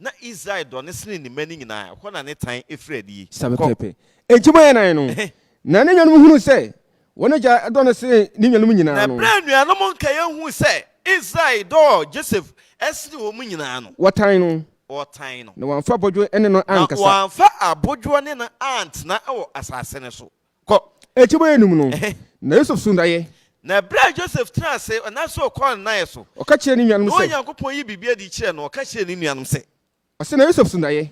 Na Israel dɔ no sene ne mma no nyinaa, ɛhɔ na ne tan firi adie. Saa Kɔ. pɛpɛɛpɛ. Enti moyɛ nan no. Na ne nuanom hunuu sɛ wɔn agya dɔ no sene ne nuanom nyinaa Na no. berɛ a anuanom nkaeɛ huu sɛ Israel dɔ Joseph sene wɔn nyinaa no. Wɔtan no. Wɔtan no. Na wɔamfa abodwoɔ ne no Na ankasa. wɔamfa abodwoɔ ne no antena wɔ asase no so. Kɔ. Enti moyɛ num no. Na Yosef soo daeɛ. Na berɛ a Joseph tenaa ase, anaasɛ ɔkɔɔ ne nnaeɛ so. Ɔka kyerɛɛ ne nuanom Na sɛ. Onyankopɔn yii biribi adi kyerɛɛ no, ɔka kyerɛɛ ne nuanom sɛ. Ɔse, na Yosef soo daeɛ,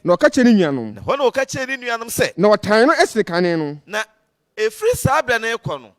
na ɔka kyerɛɛ ne nuanom. Na ɛhɔ na ɔka kyerɛɛ ne nuanom sɛ. Na wɔtan no sene kane no. Na ɛfiri saa berɛ no rekɔ no.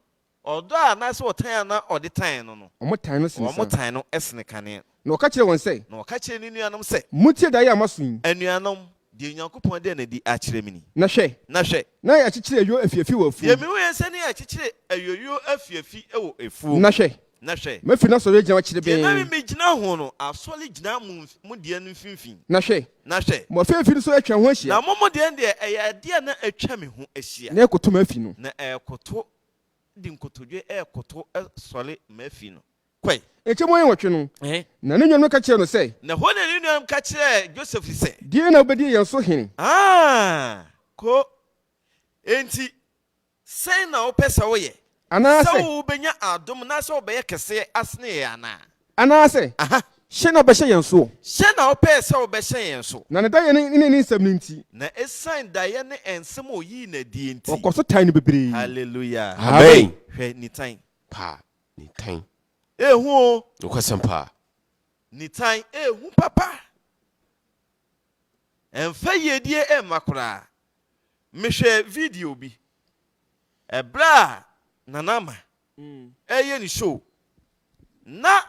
Ɔdɔ a anaasɛ ɔtan a na ɔde tan no no. Wɔtan no sene saa. Wɔtan no sene kane. Na ɔka kyerɛɛ wɔn sɛ. Na ɔka kyerɛɛ ne nuanom sɛ. Montie daeɛ a maso yi. Anuanom, deɛ Onyankopɔn ada no adi akyerɛ me ni. Na hwɛ! Na hwɛ! Na yɛakyekyere ayuo afiafi wɔ afuom. Deɛ mehuiɛ ne sɛ na yɛakyekyere ayuoyuo afiafi wɔ afuom. Na hwɛ! Na hwɛ! M'afi no asɔre agyina hɔ kyerebee. Deɛ na me megyina ho no, asɔre gyina mo mo deɛ no mfimfini. Na hwɛ! Na hwɛ! Mo afiafi no nso atwa ho ahyia. Na mo mo deɛ no deɛ, ɛyɛ adeɛ a na atwa me ho ahyia. Na ɛrekoto m'afi no. Na ɛrekoto, de nkotodwe rekoto sɔre m'afi no. Kɔe. Nkyɛmu nwɔtwe no, na ne nuanom ka kyerɛɛ no sɛ. Na ɛhɔ na ne nuanom ka kyerɛɛ Joseph sɛ. Deɛn na wobɛdi yɛn so hene? Ah, ko. Enti, sɛn na wopɛ sɛ woyɛ? Anaasɛ. Sɛ wobɛnya adom na sɛ wobɛyɛ kɛseɛ asene yɛn anaa? Anaasɛ, Aha. hyɛ na wobɛhyɛ yɛn soɔ? Hyɛ na wopɛɛ sɛ wobɛhyɛ yɛn so? Na ne daeɛ ne ne nsɛm no nti. Na ɛsiane daeɛ ne nsɛm a ɔyii no adie nti. Wɔkɔ so tan no bebree. Hallelujah. Amen. Hwɛ, nitan. Paa, nitan. Ehu o. Nokwasɛm paa. Nitan, ehu papa. Ɛmfa yiedie mma koraa. Mehwɛɛ video bi, ɛberɛ a Nana Ama reyɛ ne show, na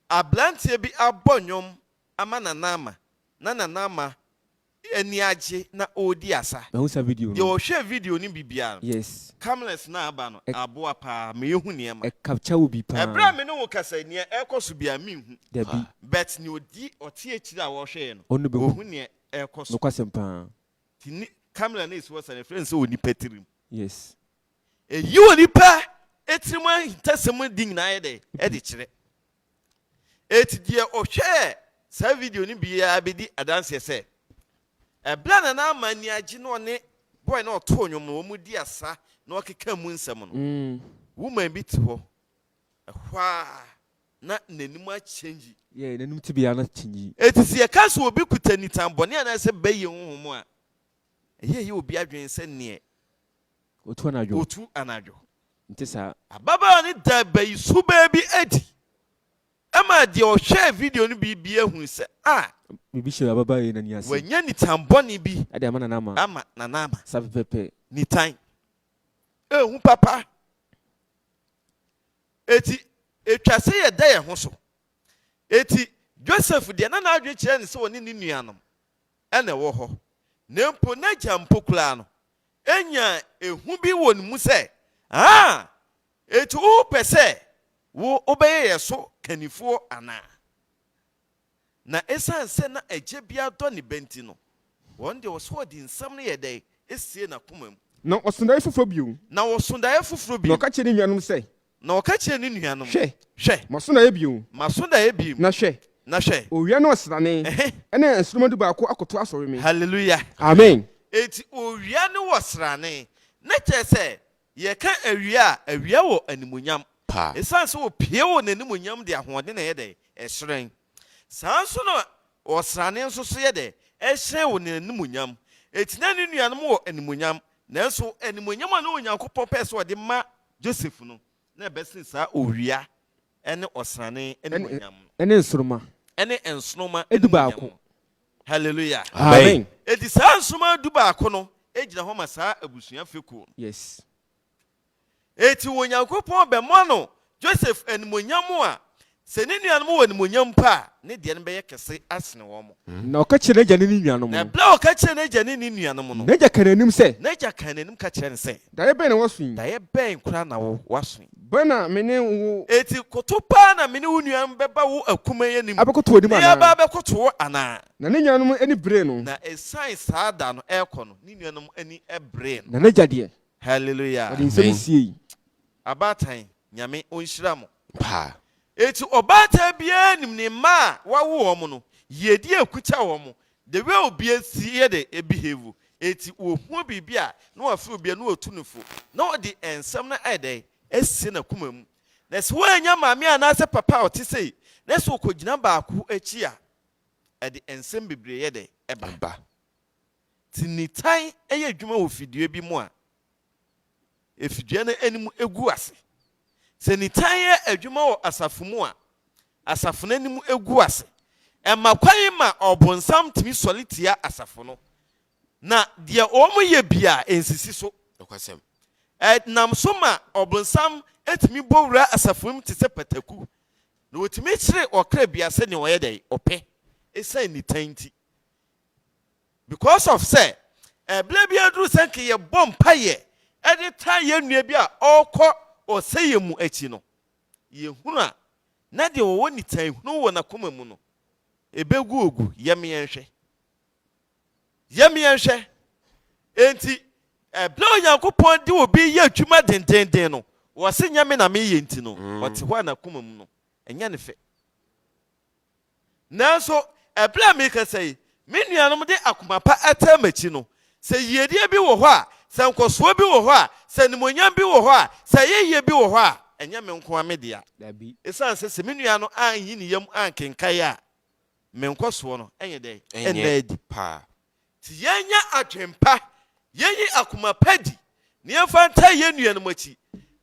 aberanteɛ bi abɔ nnwom ama Nana Ama, na Nana Ama ani agye na ɔredi asa. Mahu saa video Deɛ no. ɔhwɛɛ video no bi biara no, Yes. cameras no a aba no, Ɛ- aboa paa ma yɛhu nneɛma. Ɛ capture wo bi paa. Ɛberɛ a me ne wo kasa yi, nea ɛrekɔ so biara menhu. Dabi. But nea ɔdi, ɔte akyire a ɔrehwɛ yɛn no, Ɔno bɛhu. ɔhu nea ɛrekɔ so. Nokwasɛm paa. Nti ne camera no a ɛsi hɔ saa no, yɛfrɛ no sɛ onipa tirim. Yes. Ɛyi onipa tirim ahintasɛm de nyinaa yɛ dɛ? Ɛde kyerɛ. Enti deɛ ɔhwɛɛ saa video no biara bɛdi adanseɛ sɛ, ɛberɛ a Nana Ama ani agye na ɔne boy no a ɔtoo nnwom no wɔredi asa na ɔkeka mu nsɛm no, woman bi te hɔ, ɛhɔ ara na n'anim akyɛngyi. Yeah, n'anim tebea no akyɛngyi. Enti sɛ yɛka sɛ obi kuta nitan bɔne anaasɛ bayie honhom a, ɛyɛ ɛyɛ obi adwene sɛ neɛ Otu anadwo. Otu anadwo. Nte saa. Ababaawa no daa bayi suban bi adi ma deɛ ɔhwɛɛ video no bi biara hui sɛ, ah! Biribi hyɛ ababaawa yi n'ani ase. Wanya nitan bɔne bi De ama Nana Ama. ama Nana Ama. Saa pɛpɛɛpɛ. Nitan. Ehu papa. Eti, etwa sɛ yɛda yɛn ho so. Eti, Joseph deɛ, na n'adwene kyerɛ no sɛ ɔne ne nuanom na ɛwɔ hɔ, na mpo n'agya mpo koraa no nyaa ehu bi wɔ ne mu sɛ, Ah, enti wopɛ sɛ wo wobɛyɛ yɛn so kannifoɔ anaa? Na esiane sɛ na agya biara dɔ ne ba nti no, wɔn deɛ wɔsɛ wɔde nsɛm no yɛ dɛn? Sie n'akoma mu. Na ɔso daeɛ foforɔ bio. Na ɔso daeɛ foforɔ bio. Na ɔka kyerɛɛ ne nuanom sɛ. Na ɔka kyerɛɛ ne nuanom. Hwɛ! Hwɛ! Maso daeɛ bio. Maso daeɛ bio. Na hwɛ! Na hwɛ! Owia ne ɔsrane ne nsoromma dubaako akoto asɔre me. Hallelujah! Amen! Enti owia ne ɔsrane, ne kyerɛ sɛ yɛka awia a, awia wɔ animuonyam. Paa. Esiane sɛ opue wɔ n'animuonyam de ahoɔden na ɛyɛ dɛn? Ɛhyerɛn. Saa ara nso na ɔsrane nso so yɛ dɛn? Ɛhyerɛn wɔ n'animuonyam. Enti na ne nuanom wɔ animuonyam, nanso animuonyam a na Onyankopɔn pɛɛ sɛ ɔde ma Joseph no, na ɛbɛsen saa owia ne ɔsrane animuonyam no. Ɛne nsoromma. Ɛne nsoromma animuonyam no. Hallelujah. Amen. Enti saa nsoromma dubaako no gyina hɔ ma saa abusua fekuo no. Yes. Enti Onyankopɔn bɛma no Joseph animuonyam a, sɛ ne nuanom wɔ animuonyam mpo a, ne deɛ no bɛyɛ kɛse asene wɔn. Na ɔka kyerɛɛ n'agya ne ne nuanom Na no. berɛ a ɔka kyerɛɛ n'agya ne ne nuanom no. N'agya kaa n'anim sɛ. N'agya kaa n'anim ka kyerɛɛ no sɛ. Daeɛ bɛn na woaso yi? Daeɛ bɛn koraa na wo woaso yi? Bɛn na me ne wo. Enti koto paa na me ne wo nuanom bɛba wo akumaa yi anim. Abɛkoto w'anim Na anaa? yɛaba abɛkoto wo anaa? Na ne nuanom ani beree no. Na ɛsiane saa da no rekɔ no, ne nuanom ani beree no. Na n'agya deɛ. Hallelujah. Ɔde nsɛm Amen. siei. Abaatan, Nyame ɔnhyira mo. Paa. Enti ɔbaatan biara nim ne mma a wawo wɔn no, yiedie a ɛkuta wɔn, the way obiara si yɛ dɛ behave, enti ɔhu biribi a na wafrɛ obiara na watu no fo, na ɔde nsɛm no ayɛ dɛn asie n'akoma mu. Na sɛ woannya maame anaasɛ papa a ɔte sei, na sɛ ɔkɔgyina baako akyi a, ɛde nsɛm bebree yɛ dɛn ɛba. Ɛba. Nti nitan yɛ adwuma wɔ fidua bi mu a, efidua no anim gu ase. Sɛ nitan yɛ adwuma wɔ asafo mu a, asafo no anim gu ase. Ɛma kwan ma ɔbonsam tumi sɔre tia asafo no, na deɛ wɔyɛ biara nsisi so. Nokwasɛm. Ɛnam so ma ɔbonsam tumi bɔ wura asafo mu te sɛ pataku, na ɔtumi kyere ɔkra biara sɛdeɛ ɔyɛ dɛn? Ɔpɛ, ɛsiane nitan nti. Because of sɛ ɛberɛ bi aduru sɛ nka yɛbɔ mpaeɛ de taa yɛn nua bi a ɔrekɔ ɔsɛeɛ mu akyi no, yɛhunu a, na deɛ ɔwɔ nitan hunu wɔ n'akoma mu no, ɛbɛgu ogu. Yɛm yɛnhwɛ. Yɛm yɛnhwɛ. Enti, ɛberɛ a Onyankopɔn de obi reyɛ adwuma dendeenden no, ɔse nyɛ me na meyɛ nti no, ɔte hɔ a n'akoma mu no, ɛnyɛ no fɛ. Nanso, ɛberɛ a merekasa yi, me nuanom de akoma pa taa m'akyi no, sɛ yiedie bi wɔ hɔ a, sɛ nkɔsoɔ bi wɔ hɔ a, sɛ animuonyam bi wɔ hɔ a, sɛ ayɛyie bi wɔ hɔ a, ɛnyɛ me nko ara me dea. Ɛsiane sɛ sɛ me nua no anyi ne yam ankenkan a, me nkɔsoɔ no nyɛ dɛn? Ɛnna adi. Nti yɛnyɛ adwempa, yɛnyi akoma pa di, na yɛmfa ntaa yɛn nuanom akyi.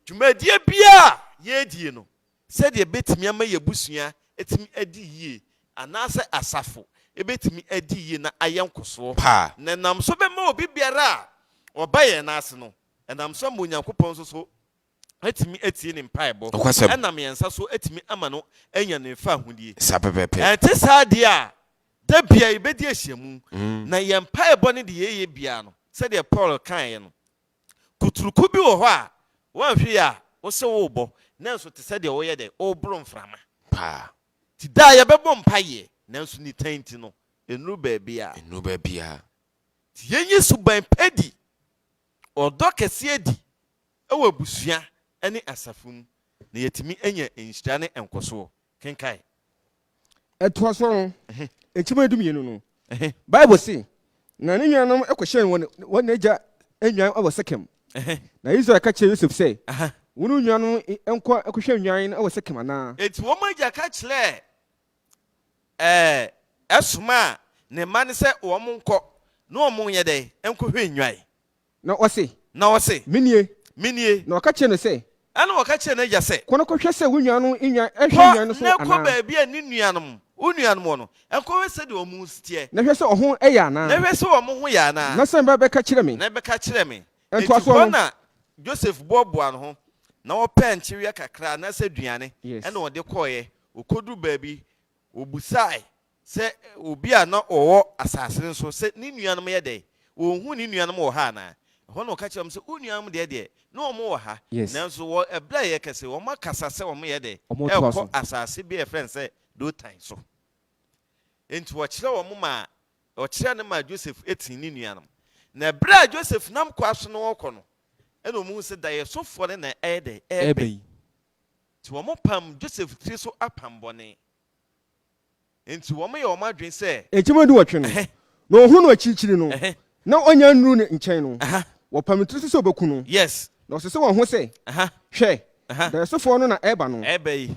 Dwumadie biara a yɛredie no, sɛdeɛ ɛbɛtumi ama yɛn abusua atumi adi yie anaasɛ asafo bɛtumi adi yie na ayɛ nkɔsoɔ, na ɛnam so bɛma obi biara a ɔba yɛn nan ase no, ɛnam so ama Onyankopɔn nso so atumi atie ne mpaebɔ, ɛnam yɛn nsa so atumi ama no anya ne fahodie. Ɛnte saa deɛ a, da biara yɛbɛdi ahyiamu, na yɛn mpaebɔ ne deɛ yɛyɛ biara no, sɛdeɛ Paul kaeɛ no, Kuturuku bi wɔ hɔ a, woanhwɛ yie a, wo se worebɔ, nanso te sɛ deɛ woreyɛ dɛn? Woreboro mframa. Paa. Nti daa yɛbɛbɔ mpaeɛ, nanso nitan nti no, ɛnnuru baabiara. Ɛnnuru baabiara. Nti yɛnyi suban pa adi, ɔdɔ kɛseɛ adi wɔ abusua ne asafo mu, na yɛatumi anya nhyira ne nkɔsoɔ. Kenkan. Ɛtoa so no, nkyem 12 no, Bible se, Na ne nuanom kɔhyɛn wɔn wɔn agya nnwan wɔ Sekem. Na Israel ka kyerɛɛ Yosef sɛ, Wo ne wo nuanom nkɔ nkɔhwɛ nnwan no wɔ Sekem anaa? Enti wɔn agya ka kyerɛɛ ɛɛ somaa ne mma no sɛ wɔnkɔ na wɔnyɛ dɛn? Nkɔhwɛ nnwan. Na ɔse, Na ɔse, Menie. Menie. Na ɔka kyerɛɛ no sɛ. Ɛnna ɔka kyerɛɛ n'agya sɛ. Kɔ na kɔhwɛ sɛ wo nuanom nnwan rehwɛ nnwan no Kɔ so na kɔ anaa. baabi a ne nuanom, wo nuanom wɔ no, nkɔhwɛ sɛdeɛ wɔn ho teɛ. Na hwɛ sɛ wɔn ho yɛ anaa. Na hwɛ sɛ wɔn ho yɛ anaa. Na san ba bɛka kyerɛ me. Na bɛka kyerɛ me. Enti Ntoasoɔ hɔ no. na Joseph boaboaa ne ho, na ɔpɛɛ nkyeweɛ kakra anaasɛ aduane, ɛnna ɔde kɔeɛ. Ɔkɔduruu baabi, ɔbisae sɛ obi a na ɔwɔ asase no so sɛ ne nuanom yɛ dɛn? Wɔnhu ne nuanom wɔ ha anaa? Ɛhɔ na ɔka kyerɛɛ wɔn sɛ, Wo nuanom deɛ deɛ, na wɔn wɔ ha, nanso wɔ ɛberɛ a yɛrekasa yi, wɔakasa sɛ wɔyɛ dɛn? Rekɔ asase bi a yɛfrɛ no sɛ Dotan so. Enti wɔkyerɛ wɔn maa, wɔkyerɛɛ no maa Joseph tii ne nuanom. Na ɛberɛ a Joseph nam kwa so na ɔrekɔ no, ɛna wɔhu sɛ daeɛsofoɔ no na ɛyɛ dɛn? Ɛreba yi. Nti wɔpam Joseph tiri so apam bɔne. Enti wɔyɛ wɔn adwene sɛ. Nkyem aduwɔtwe no, na wɔhuu no akyirikyiri no, na ɔnnya nnuruu ne nkyɛn no, wɔpam ne tiri so sɛ wɔbɛku no. Na ɔsesee wɔn ho sɛ, Hwɛ, daeɛsofoɔ no na ɛreba no.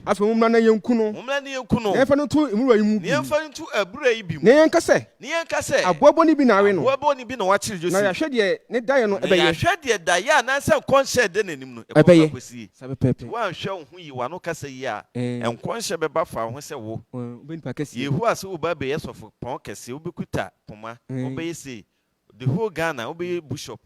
Afei mommra na yɛnku no, na yɛmfa no nto nwura yi mu bi mu, na yɛnka sɛ, Aboa bɔne bi na awe no, na yɛahwɛ deɛ ne daeɛ no bɛyɛ. Ɛbɛyɛ. Saa pɛpɛɛpɛ. Woanhwɛ wo ho yie, w'ano kasa yie a, nkɔnhyɛ bɛba fa wo ho sɛ wo. Wobɛyɛ nipa kɛseɛ. Yehowa sɛ woba abɛyɛ sɔfopɔn kɛseɛ, wobɛkuta poma, wobɛyɛ sei, the whole Ghana wobɛyɛ bushop,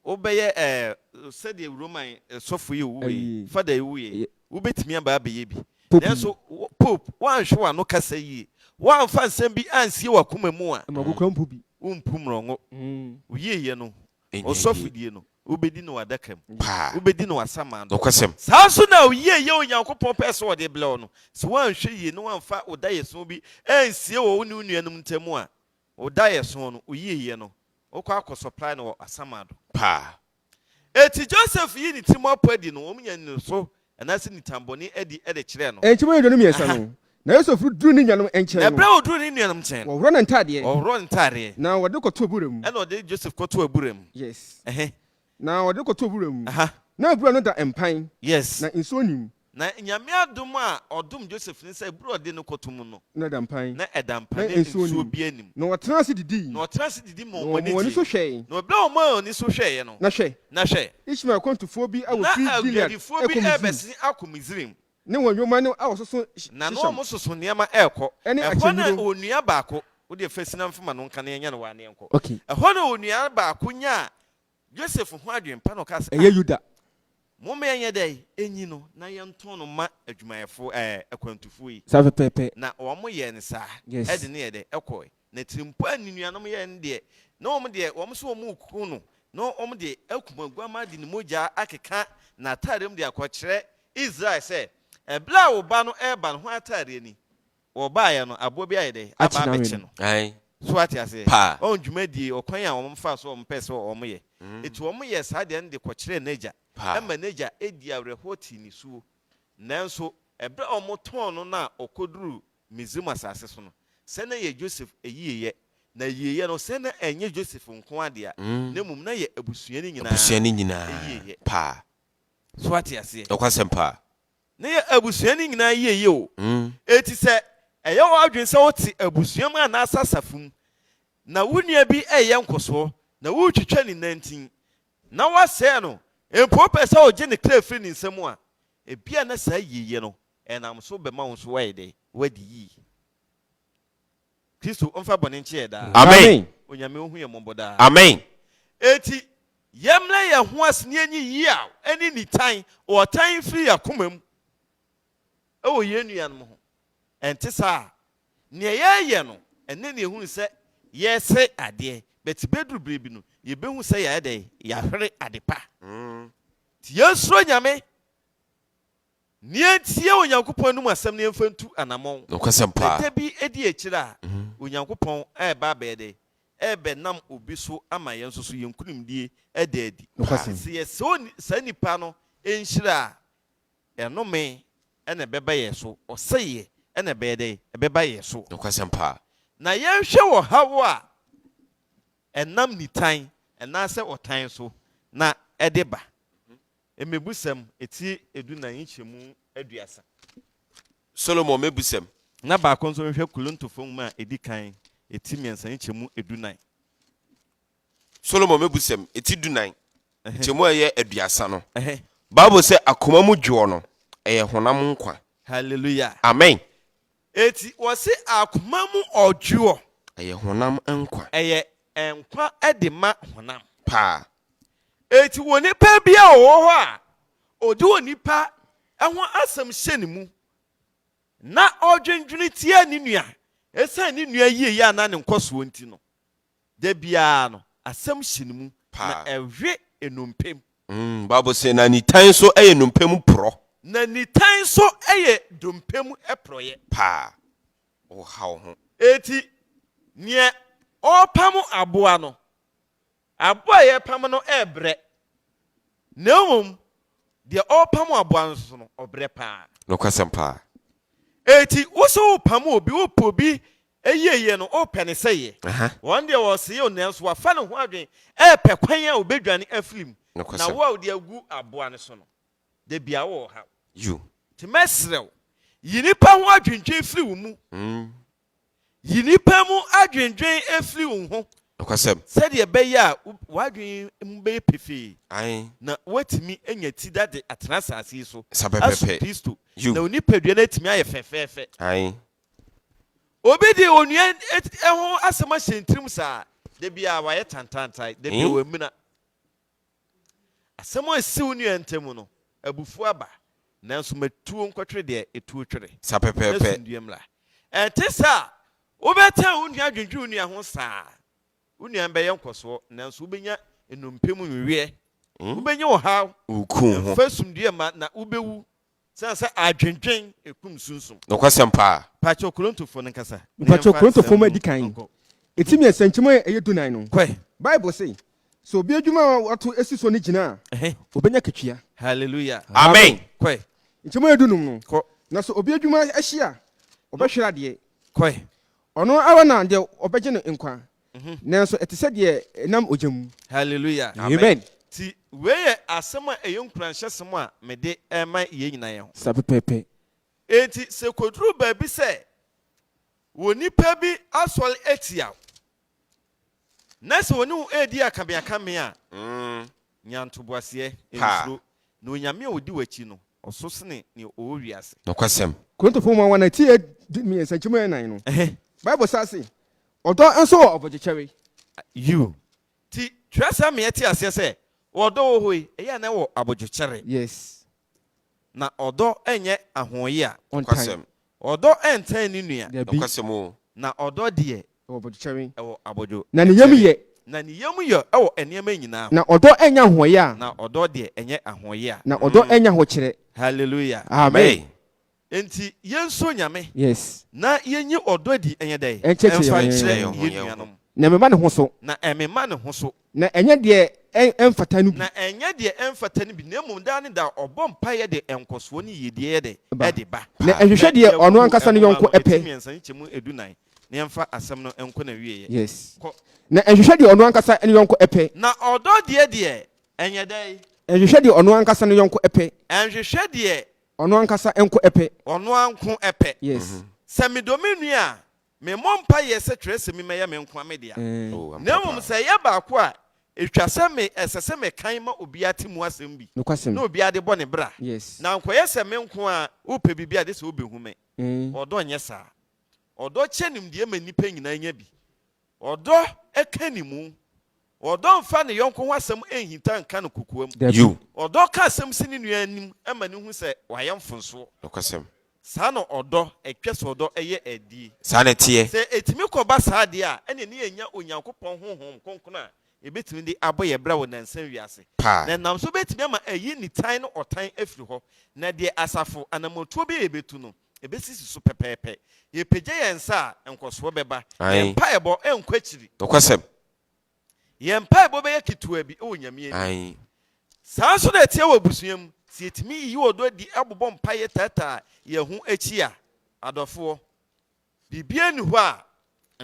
wobɛyɛ ɛɛ sɛdeɛ Roman sɔfo yi owuiɛ, fada yi wuiɛ, wobɛtumi aba abɛyɛ bi. Nanso Pope, woanhwɛ w'ano kasa yie, woamfa nsɛm bi ansie w'akoma mu a, wompu mmorɔngo. Wo yieyɛ no Ɔsɔfodie no, wobɛdi no w'adaka mu, Paa. wobɛdi no w'asamando. Nokwasɛm. Saa nso na yieyɛ a Onyankopɔn pɛɛ sɛ ɔde brɛ wo no, sɛ woanhwɛ yie na woamfa wo daeɛso bi ansie wɔ wo ne wo nuanom ntam a, wo daeɛso no, wo yieyɛ no, wokɔ akɔ supply no wɔ asamando. Paa. Enti Joseph yii ne tirim apɔ adi no, wɔn nyaa nniso anaasɛ nitanbɔne adi de kyerɛɛ no. Nkyem 23 no, na Yosef reduru ne nuanom nkyɛn Na no, berɛ a ɔduruu ne nuanom nkyɛn no, wɔworɔɔ ne ntadeɛ, wɔworɔɔ ne ntadeɛ. na wɔde no kɔtoo abura mu. Ɛnna ɔde Joseph kɔtoo abura mu. Yes. Ɛhɛ. Na wɔde no kɔtoo abura mu. Aha. Na abura no da mpan, Yes. na nsuo nni mu. Na Nyame adom a ɔdom Joseph ne sɛ abura a ɔde no kɔto mu no, Na ɛda mpan, na ɛda mpan, na na nsuo nni nsuo mu. biara nni mu. Na wɔtenaa ase didii. Na wɔtenaa ase didi maa Na wɔn ani wɔn ani so gyee. hwɛe. Na berɛ a wɔn ani so hwɛeɛ no, Na hwɛ, na hwɛ, Ishmael akwantufoɔ bi a na wɔfiri Gilead aguadifoɔ bi rekɔ Misraim. rebɛsene akɔ Misraim. Ne wɔn yoma no a wɔsoso Na na hyeham. wɔsoso nneɛma rekɔ. Ne Ɛhɔ na akyɛnnuro. onua baako, wo deɛ fa sina mfema no nka na yɛnyɛ no waa na yɛnkɔ. Okay. Ɛhɔ na onua baako nyaa. Joseph ho adwene pa na ɔkaa sɛ, Ɛyɛ Ah, Yuda. momma yɛnyɛ dɛn nyi no na yɛntɔn no mma adwumayɛfoɔ, ɛɛ, akwantufoɔ yi. Saa pɛpɛɛpɛ. Na wɔyɛɛ no saa, Yes. de no yɛɛ dɛn? Ɛkɔe. Na tirimpɔ a ne nuanom yɛɛ no deɛ, na wɔn deɛ, wɔn nso wɔreku no, na wɔde akum aguammaa de ne mogya akeka n'atadeɛ mu de akɔkyerɛ Israel sɛ, Ɛberɛ a wo ba no reba no, hwan atadeɛ ni? Wɔbaeɛ no, aboa bi ayɛ dɛn? Aba Akye no awe abɛkye no. no. Ae. So woate aseɛ? Paa. Wɔn dwumadie, ɔkwan a wɔfaa so a wɔpɛɛ sɛ wɔyɛ. Enti wɔyɛɛ saa deɛ no de kɔkyerɛɛ n'agya, Paa. ɛma n'agya dii awerɛhoɔ tee nisuo. Nanso ɛberɛ a wɔtɔn no no a ɔkɔduruu Misraim asase so no, sɛ na ɛyɛ Joseph yieyɛ, na yieyɛ no, sɛ na ɛnyɛ Joseph nko ara dea, na mmom na ɛyɛ abusua no nyinaa Abusua no nyinaa yieyɛ. paa. So woate aseɛ? Nokwasɛm paa. Na ɛyɛ abusua no nyinaa yieyɛ o. Enti sɛ ɛyɛ w'adwene sɛ wote abusua mu anaasɛ asafo mu, na wo nua bi reyɛ nkɔsoɔ, na woretwitwa ne nantin, na woasɛe no, mpo wopɛ sɛ wogye ne kra firi ne nsam a, ebia na saa yieyɛ no Ɛnam so bɛma wo nso woayɛ dɛn? Woadi yie. Kristo ɔmfa bɔne nkyɛ yɛ daa. Amen. Onyame ɔhu yɛn mmɔbɔ daa. Amen. Enti yɛmmrɛ yɛn ho ase na yɛnyi yaw ne nitan, ɔtan mfiri yɛn akoma mu wɔ yɛn nuanom ho. Ɛnte saa a, nea yɛreyɛ no, ɛnnɛ na yɛhunu sɛ yɛresɛe adeɛ, but bɛduru berɛ bi no, yɛbɛhu sɛ yɛayɛ dɛn? Yɛahwere ade pa. Nti yɛnsuro Nyame. Nea enti a Onyankopɔn anom asɛm no yɛmfa ntu anammɔn. Nokwasɛm Na paa. da bi adi akyiri a, Onyankopɔn reba abɛyɛ dɛn? Rebɛnam obi so ama yɛn nso so yɛn nkonimdie ada adi. Nokwasɛm. Sɛ yɛsɛ saa nipa no nhyira a, ɛnome na ɛbɛba yɛn so, ɔsɛeɛ na ɛbɛyɛ dɛn? Ɛbɛba yɛn so. Nokwasɛm paa. Na yɛnhwɛ ɔhaw a ɛnam nitan anaasɛ ɔtan so na ɛde ba. Mmebusɛm, eti edunan nkyɛmu aduasa. Solomon mmebusɛm. Na baako nso nhwɛ Korintofo nwoma a edi kan, eti mmiɛnsa nkyɛmu edunan. Solomon mmebusɛm, eti dunan, nkyɛmu a ɛyɛ aduasa no, Bible sɛ akoma mu dwoɔ no, ɛyɛ honam nkwa. Hallelujah. Amen. Enti wɔse akoma mu ɔdwoɔ. Ɛyɛ honam nkwa. Ɛyɛ nkwa de ma honam. Paa. Enti onipa bi a ɔwɔ hɔ a ɔde onipa ho asɛm hyɛ ne mu na ɔdwendwene tia ne nua ɛsiane ne nua yieyɛ anaa ne nkɔsoɔ nti no, Da biara no, asɛm hyɛ ne mu, na ɛwe nnompe mu. Mm, Bible se, na nitan nso yɛ nnompe mu porɔ. Na nitan nso yɛ dompe mu porɔeɛ. Paa, wohaw ho. Enti, nea ɔrepam aboa no, aboa a yɛrepam no rebrɛ, na mmom deɛ ɔrepam aboa no nso no, ɔbrɛ paa. Nokwasɛm paa. Enti, wo sɛ worepam obi, worepɛ obi yieyie no, worepɛ ne sɛeɛ. Wɔn deɛ wɔresɛe o, nanso wafa ne ho adwene repɛ kwan a ɔbɛdwane afiri mu. Na wo a wode agu aboa no so no, da biara wowɔ ɔhaw. Nti mɛsrɛ wo, yi nnipa ho adwendwen firi wo mu. Yi nnipa mu adwendwen firi wo ho. Nokwasɛm. Sɛdeɛ ɛbɛyɛ a w'adwene mu bɛyɛ pefee, na woatumi anya ti dade atena asase yi so Sa asom pɛpɛpɛ. Kristo, Yiw. na wo nipadua no atumi ayɛ fɛfɛɛfɛ. Ae. Obi de onua ho asɛm ahyɛ ne tirim saa, da biara wayɛ tantantan, da biara wamuna. Asɛm a esi wo nua ntam no, abufuo aba, nanso ma tuo nkɔtwere deɛ etuo twere, Sa na pɛpɛɛpɛ. asomdwoeɛ mmra. Ɛnte saa a, wobɛtan wo nua adwendwen wo nua ho saa. Wo nua no bɛyɛ nkɔsoɔ, nanso wobɛnya nnompe mu nweweɛ. Wobɛnya ɔhaw, Woku wo ho. ɛmfa asomdwoeɛ mma, na wobɛwu. Sane sɛ adwendwen kum sunsum. Nokwasɛm paa. Pakyɛw Korontofo no nkasa na Mpakyɛw yɛmfa Korontofo nsɛm mu no adi kan, nkɔ. eti mmiɛnsa nkyɛmu a ɛyɛ dunan no, Kɔe. Bible se, Sɛ obi adwuma a wato asi so no gyina a, obenya akatua. Hallelujah. Amen. Kɔe. Nkyɛmu a ɛyɛ dunum no, Kɔ. Na sɛ obi adwuma hye a, ɔbɛhwere adeɛ. Kɔe. Ɔno ara na deɛ ɔbɛgye no nkwa, nanso ɛte sɛ deɛ ɛnam ogya mu. Hallelujah. Amen. Nti wei yɛ asɛm a ɛyɛ nkuranhyɛsɛm a mede rema yɛn nyinaa yɛn ho. Saa pɛpɛɛpɛ. Enti sɛ ɛkɔduru baabi sɛ onipa bi asɔre atia wo, na sɛ ɔne wo redi akameakame a, nya ntoboaseɛ, nsuro, na Onyame a ɔdi w'akyi no, ɔso sene nea ɔwɔ wiase. Nokwasɛm. Korintofo Nwoma 1 a ti 13 nkyɛmu ɛnan no, Bible san se, Ɔdɔ nso wɔ abodwokyɛre. Yiw. Nti, twerɛsɛm. san ma yɛte aseɛ sɛ, ɔdɔ wɔ hɔ yi, ɛyɛ a na ɛwɔ abodwokyɛre. Yes. Na ɔdɔ nyɛ ahoɔyea. Ɔntan. Nokwasɛm. Ɔdɔ ntan ne nua. Dabi. Nokwasɛm o. Na ɔdɔ deɛ. Ɛwɔ abodwokyɛre. Ɛwɔ abodwo. Na ne yam yɛ. Na ne yam yɛ wɔ nneɛma nyinaa ho. Na ɔdɔ nyɛ ahoɔyea. Na ɔdɔ deɛ ɛnyɛ ahoɔyea. Na ɔdɔ nyɛ ahokyerɛ. Hallelujah. Amen. Enti yɛnsuro Nyame. Yes. Na yɛnyi ɔdɔ adi nyɛ dɛn? Ɛnkyerɛkyerɛ Ɛmfa yɛn nkyerɛ ho. yɛn nuanom. Na ɛmema ne ho so. Na ɛmema ne ho so. Na ɛnyɛ deɛ ɛmfata no bi. Na ɛnyɛ deɛ ɛmfata no bi, na mmom daa ne daa ɔbɔ mpaeɛ de nkɔsoɔ ne yiedie yɛ dɛn? Ba. Ɛde ba. Na ɛnhwehwɛ deɛ ɔno ankasa ne Yakobo yɔnko nwoma no, eti pɛ. mmiɛnsa nkyɛmu 14, na yɛmfa asɛm no nkɔ n'awieɛ. Yes. Kɔ. Na ɛnhwehwɛ deɛ ɔno ankasa ne yɔnko pɛ. Na ɔdɔ deɛ deɛ, ɛnyɛ dɛn? Ɛnhwehwɛ deɛ ɔno ankasa ne yɔnko pɛ. Ɛnhwehwɛ deɛ. Ɔno ankasa nko pɛ. Ɔno ara nko pɛ. Yes. Sɛ medɔ me nua a, memmɔ mpaeɛ sɛ twerɛsɛm yi mmɛyɛ me nko ara me dea. Oh, ampa Na mmom paa. sɛ ɛyɛ baako a, ɛtwa sɛ me, ɛsɛ sɛ mekan ma obiara te mu asɛm bi, Nokwasɛm. na obiara de bɔ ne bra. Yes. Na ankɔyɛ sɛ me nko ara wopɛ biribi a, gye sɛ wobɛhu me. Ɔdɔ nyɛ saa. Ɔdɔ kyɛ nimdeɛ ma nnipa nyinaa nya bi. Ɔdɔ ka ne mu. Ɔdɔ mfa ne yɔnko ho asɛm nhinta nka no kokoam. Dabi. Yiw. Ɔdɔ ka asɛm si ne nua anim ma no hu sɛ wayɛ mfomsoɔ. Nokwasɛm. Saa na ɔdɔ, ɛtwa sɛ ɔdɔ yɛ adie. Saa na ɛteɛ. Sɛ ɛtumi kɔba saa deɛ a, ɛnneɛ ne yɛanya Onyankopɔn Honhom Kronkron a ɛbɛtumi de abɔ yɛn bra wɔ nnansa wiase. Paa. Na ɛnam so bɛtumi ama ayi nitan ne ɔtan afiri hɔ. Na deɛ asafo anammɔntuo bi a yɛbɛtu no, Ɛbɛsisi so pɛpɛɛpɛ. Yɛpagya yɛn nsa a, nkɔsoɔ bɛba. Yɛn Ae. mpaebɔ renkɔ akyiri. Nokwasɛm. Yɛn mpaebɔ bɛyɛ ketewa bi wɔ Nyame anim. Ae. Saa nso na ɛteɛ wɔ abusua mu. Sɛ yɛtumi yiyi ɔdɔ adi bobɔ mpaeɛ taataa yɛn ho akyi a, adɔfoɔ, biribiara nni hɔ a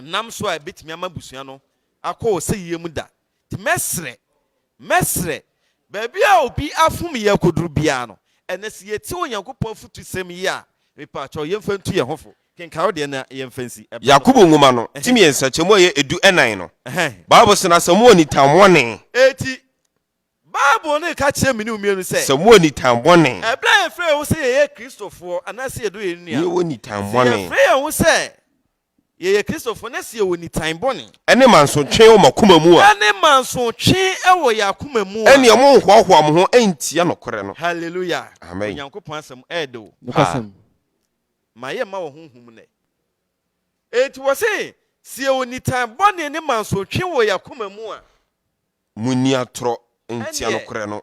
ɛnam so a ɛbɛtumi ama abusua no akɔ ɔsɛeɛ mu da. Nti mɛsrɛ, mɛsrɛ, baabi a obi afom yɛn akɔduru biara no, ɛnnɛ sɛ yɛtie Onyankopɔn afotusɛm yi a, mepaakyɛw yɛmfa ntu yɛn ho fo. Kenkan wo deɛ na yɛmfa nsi. Ɛberɛ no. Yakobo nwoma no, ti mmiɛnsa, kyɛmu a ɛyɛ 14 no, Ɛhɛn. Bible se, Na sɛ mowɔ nitan bɔne. Enti, Bible no reka kyerɛ me ne wo mmienu sɛ. Sɛ mowɔ nitan bɔne. Ɛberɛ a yɛfrɛ yɛn ho sɛ yɛyɛ Kristofoɔ anaasɛ yɛdɔ yɛn nua no, Yɛwɔ nitan sɛ bɔne. yɛfrɛ yɛn ho sɛ Yɛyɛ Kristofo na sɛ yɛwɔ nitan bɔne. Ɛne mansotwe wɔ mo akoma mu a. Ɛne mansotwe wɔ yɛn akoma mu a. Ɛnneɛ monnhoahoa mo ho nntia nokorɛ no. Hallelujah! Amen. Onyankopɔn asɛm ɛyɛ dɛ o. Nokwasɛm. Ma yɛmma wɔ honhom mu nnɛ. Enti wɔse, sɛ yɛwɔ nitan bɔne ne mansotwe wɔ yɛn akoma mu a. Monni atorɔ ntia Ɛnneɛ, nokorɛ no.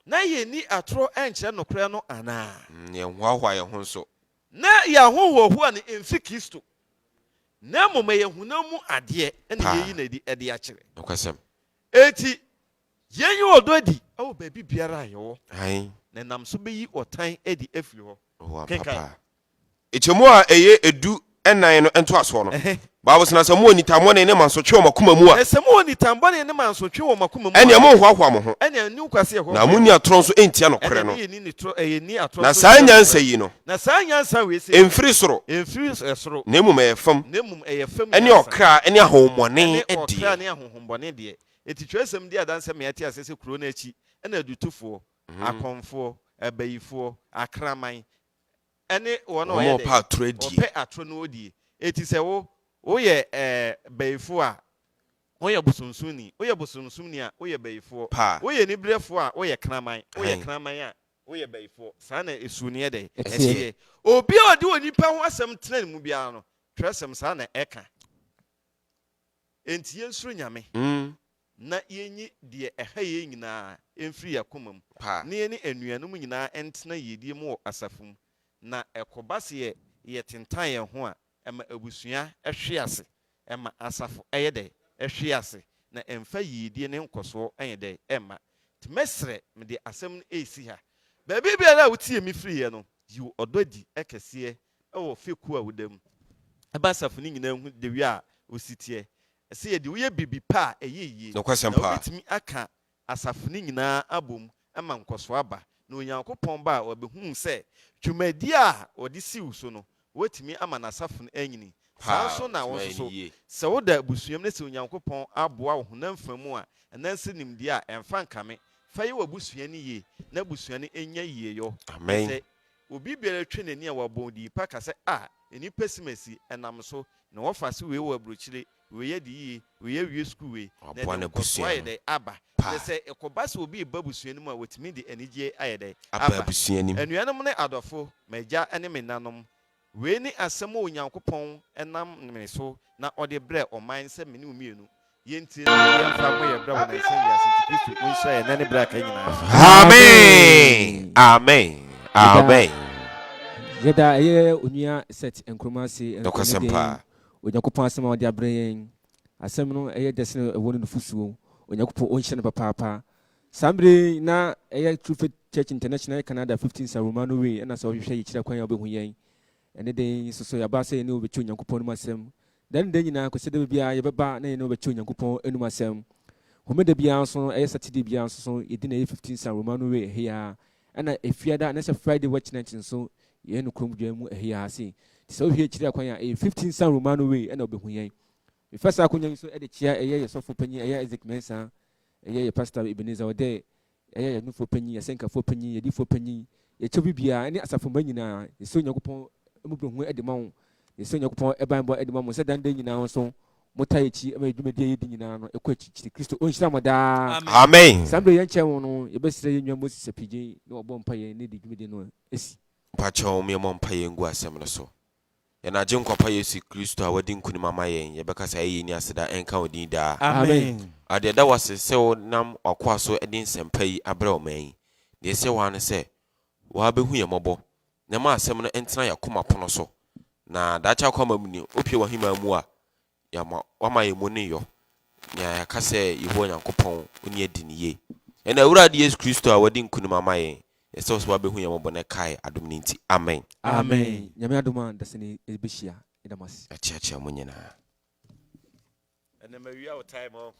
na yɛnni atorɔ nkyerɛ nokorɛ no anaa? Yɛnhoahoa yɛn ho nso. Na yɛn ahohoahoa no mfi Kristo, na mmom ɛyɛ honam mu adeɛ na Paa. yɛyi no adi de akyerɛ. Nokwasɛm. Enti, yɛnyi ɔdɔ adi wɔ baabi biara a yɛwɔ, Aane. na ɛnam so bɛyi ɔtan adi afiri hɔ. Oh, ampa Kenkan. paa. Nkyɛmu a ɛyɛ 14 no ntoasoɔ no, Bible se, Na sɛ mowɔ nitanbɔne ne mansotwe wɔ mo akoma mu a. Na sɛ mowɔ nitanbɔne ne mansotwe wɔ mo akoma mu a. Ɛnneɛ monnhoahoa mo ho. Ɛnneɛ ɛnni wo kwasea ɛhoahoa Na monni atorɔ nso nntia nokorɛ no. Ɛnneɛ ne yɛnni ne torɔ, ɛyɛ nni atorɔ Na nso saa ntia nyansa nokorɛ yi no. Na saa nyansa wei sei. Ɛmfiri soro. Ɛmfiri soro. Na mmom ɛyɛ fam. Na mmom ɛyɛ fam Ɛne nyansa. ɔkra ne ahonhommɔne Ɛne ɔkra deɛ. ne ahonhommɔne deɛ. Enti twerɛsɛm di adanseɛ ma yɛte aseɛ sɛ kuro no akyi na adutofoɔ, akɔmfoɔ, abayifoɔ, akraman, Ɛne wɔn a Wɔn wɔyɛ a dɛn? wɔpɛ atorɔ adie. Wɔpɛ atorɔ no die. Enti sɛ wo, woyɛ ɛɛ bayifoɔ a, woyɛ bosonsomni. Woyɛ bosonsomni a, woyɛ bayifoɔ. Paa. Woyɛ aniberefoɔ a, woyɛ kraman. Woyɛ Aane. kraman a, woyɛ bayifoɔ. Saa na esu no yɛ dɛn? Ɛteɛ. Ɛteɛ. Obi a ɔde onipa ho asɛm tena ne mu biara no, twerɛsɛm saa na ɛka. Enti yɛnsuro Nyame, na yɛnyi deɛ ɛha yɛn nyinaa mfiri yɛn akoma mu, na yɛne anuanom nyinaa ntena yiedie mu wɔ asafo mu. Na ɛkɔba sɛ yɛtentan yɛn ho a, ɛma abusua hwe ase, ɛma asafo yɛ dɛn? Ɛhwe ase, na ɛmfa yiedie ne nkɔsoɔ nyɛ dɛn? Ɛmma. Nti mɛsrɛ, mede asɛm no resi ha. Baabi biara a wotie me firiiɛ no, yi ɔdɔ adi kɛseɛ wɔ fekuo a woda mu. Ɛma asafo no nyinaa hu dawia a wosi teɛ. Sɛ yɛde wo yɛ biribi pa a, ɛyɛ yie, Nokwasɛm na paa. wobɛtumi aka asafo no nyinaa abom ma nkɔsoɔ aba. Na Onyankopɔn ba a wabɛhunu sɛ dwumadie a ɔde si wo so no, woatumi ama n'asafo no anyini. Saa Paa, nso na wo wotumi nso ayɛ no so, yie. sɛ woda abusua mu na sɛ Onyankopɔn aboa wo honam fa mu a, anaasɛ nimdeɛ a, ɛmfa nkame. Fa yɛ w'abusua no yie, na abusua no nya yieyɔ. Na Amen. sɛ Obi biara twa n'ani a wabɔ din pa ka sɛ, A, nnipa simasi, ɛnam so. Na wɔfa se wei wɔ abrokyire, wei adi yie, wei awie sukuu wei, na Waboa ɛde nkɔsoɔ n'abusua ayɛ no dɛn aba. paa. Na sɛ ɛkɔba sɛ obi reba abusua no mu a, wɔtumi de anigyeɛ ayɛ dɛn Aba aba. abusua no mu. Anuanom ne adɔfo, m'agya ne me nanom, wei ne asɛm a Onyankopɔn nam me so na ɔde brɛɛ ɔman sɛ me ne wo mmienu Yɛntie na yɛmfa mmɔ yɛn bra wɔ nansa wiase nti Kristo ɔnhyira yɛn nnɛ ne berɛ a aka nyinaa. Amen amen amen. Yɛda ɛyɛ onua Seth Nkrumah ase ɛne Nokwasɛm den paa. Onyankopɔn asɛm a ɔde abrɛ yɛn. Asɛm no ɛyɛ dɛ sene ɛwɔ ne nufusuo. Onyankopɔn ɔnhyira no papaapa. Saa mmerɛ yi na ɛyɛ True Faith Church International Canada 15 San Romano Way ɛna sɛ wohwehwɛ yɛkyerɛ kwan a wobɛhu yɛn. Ɛne den nso so yɛaba sɛ yɛne wo bɛkyɛ Onyankopɔn anom asɛm. Da ne da nyinaa, Kwasiada biara, yɛbɛba na yɛne wo bɛkyɛ Onyankopɔn anom asɛm. Homeda biara nso no, ɛyɛ Saturday biara nso so, yɛdi no ɛyɛ 15 San Romano Way ɛha yi ara. Ɛna Efiada, anaasɛ Friday Watch Night nso, yɛyɛ no kurom dwa mu ɛha yi ara sei. Nti sɛ wohwɛ akyiri akwan a, ɛyɛ 15 San Romano Way ɛna wobɛhu yɛn. Mefa saa akonya yi so de kyea ɛyɛ yɛ sɔfo panyin, ɛyɛ Isaac Mensah, ɛyɛ yɛ Pastor Ebenezer Odei, Yɛyɛ yɛn nufoɔ panyin, yɛn asɛnkafoɔ panyin, yɛn adiyifoɔ panyin, yɛn kyɛw bibiara, ne asafo mma nyinaa. Yɛsrɛ Onyankopɔn mmɔborɔhunu de ma wo. Yɛsrɛ Onyankopɔn banbɔ de ma mo sɛ daa ne daa nyinaa nso motaa yɛn akyi ma yɛn dwumadi a yɛdi nyinaa no kɔ akyirikyiri. Kristo ɔnhyira mo daa. Amen. Saa mmerɛ yi yɛnkyɛn wo no, yɛbɛsrɛ yɛn nua Moses Apigyen na wabɔ mpaeɛ na yɛde dwumadi no asi. Mpakyɛw yɛmmɔ mpaeɛ ngu asɛm no so. Yɛn Agyenkwa pa Yesu Kristo a wadi nkonim ama yɛn, yɛbɛka sɛ ayɛyie ne aseda nka wo din daa. Amen. Awurade yɛda wo ase sɛ wo nam w'akoa so de nsɛmpa yi abrɛ ɔman yi. Deɛ yɛsrɛ wo ara ne sɛ woabɛhu yɛn mmɔbɔ na ma asɛm no ntena yɛn akoma pono so, na daakye akwamma mu no, wopue w'ahemman mu a, Yɛama wama yɛn mu ne yɔ, nea yɛaka sɛ Yehowa Nyankopɔn oni adi no yie. Yɛn Awurade Yesu Kristo a wadi nkonim ama yɛn, yɛsrɛ wo sɛ woabɛhu yɛn mmɔbɔ na kae adom no nti. Amen. Amen Nyame adom a dasani yɛbɛhyia yɛda mo ase. Yɛakyeakyea mo nyinaa. Ɛnɛ mawia wo time oh.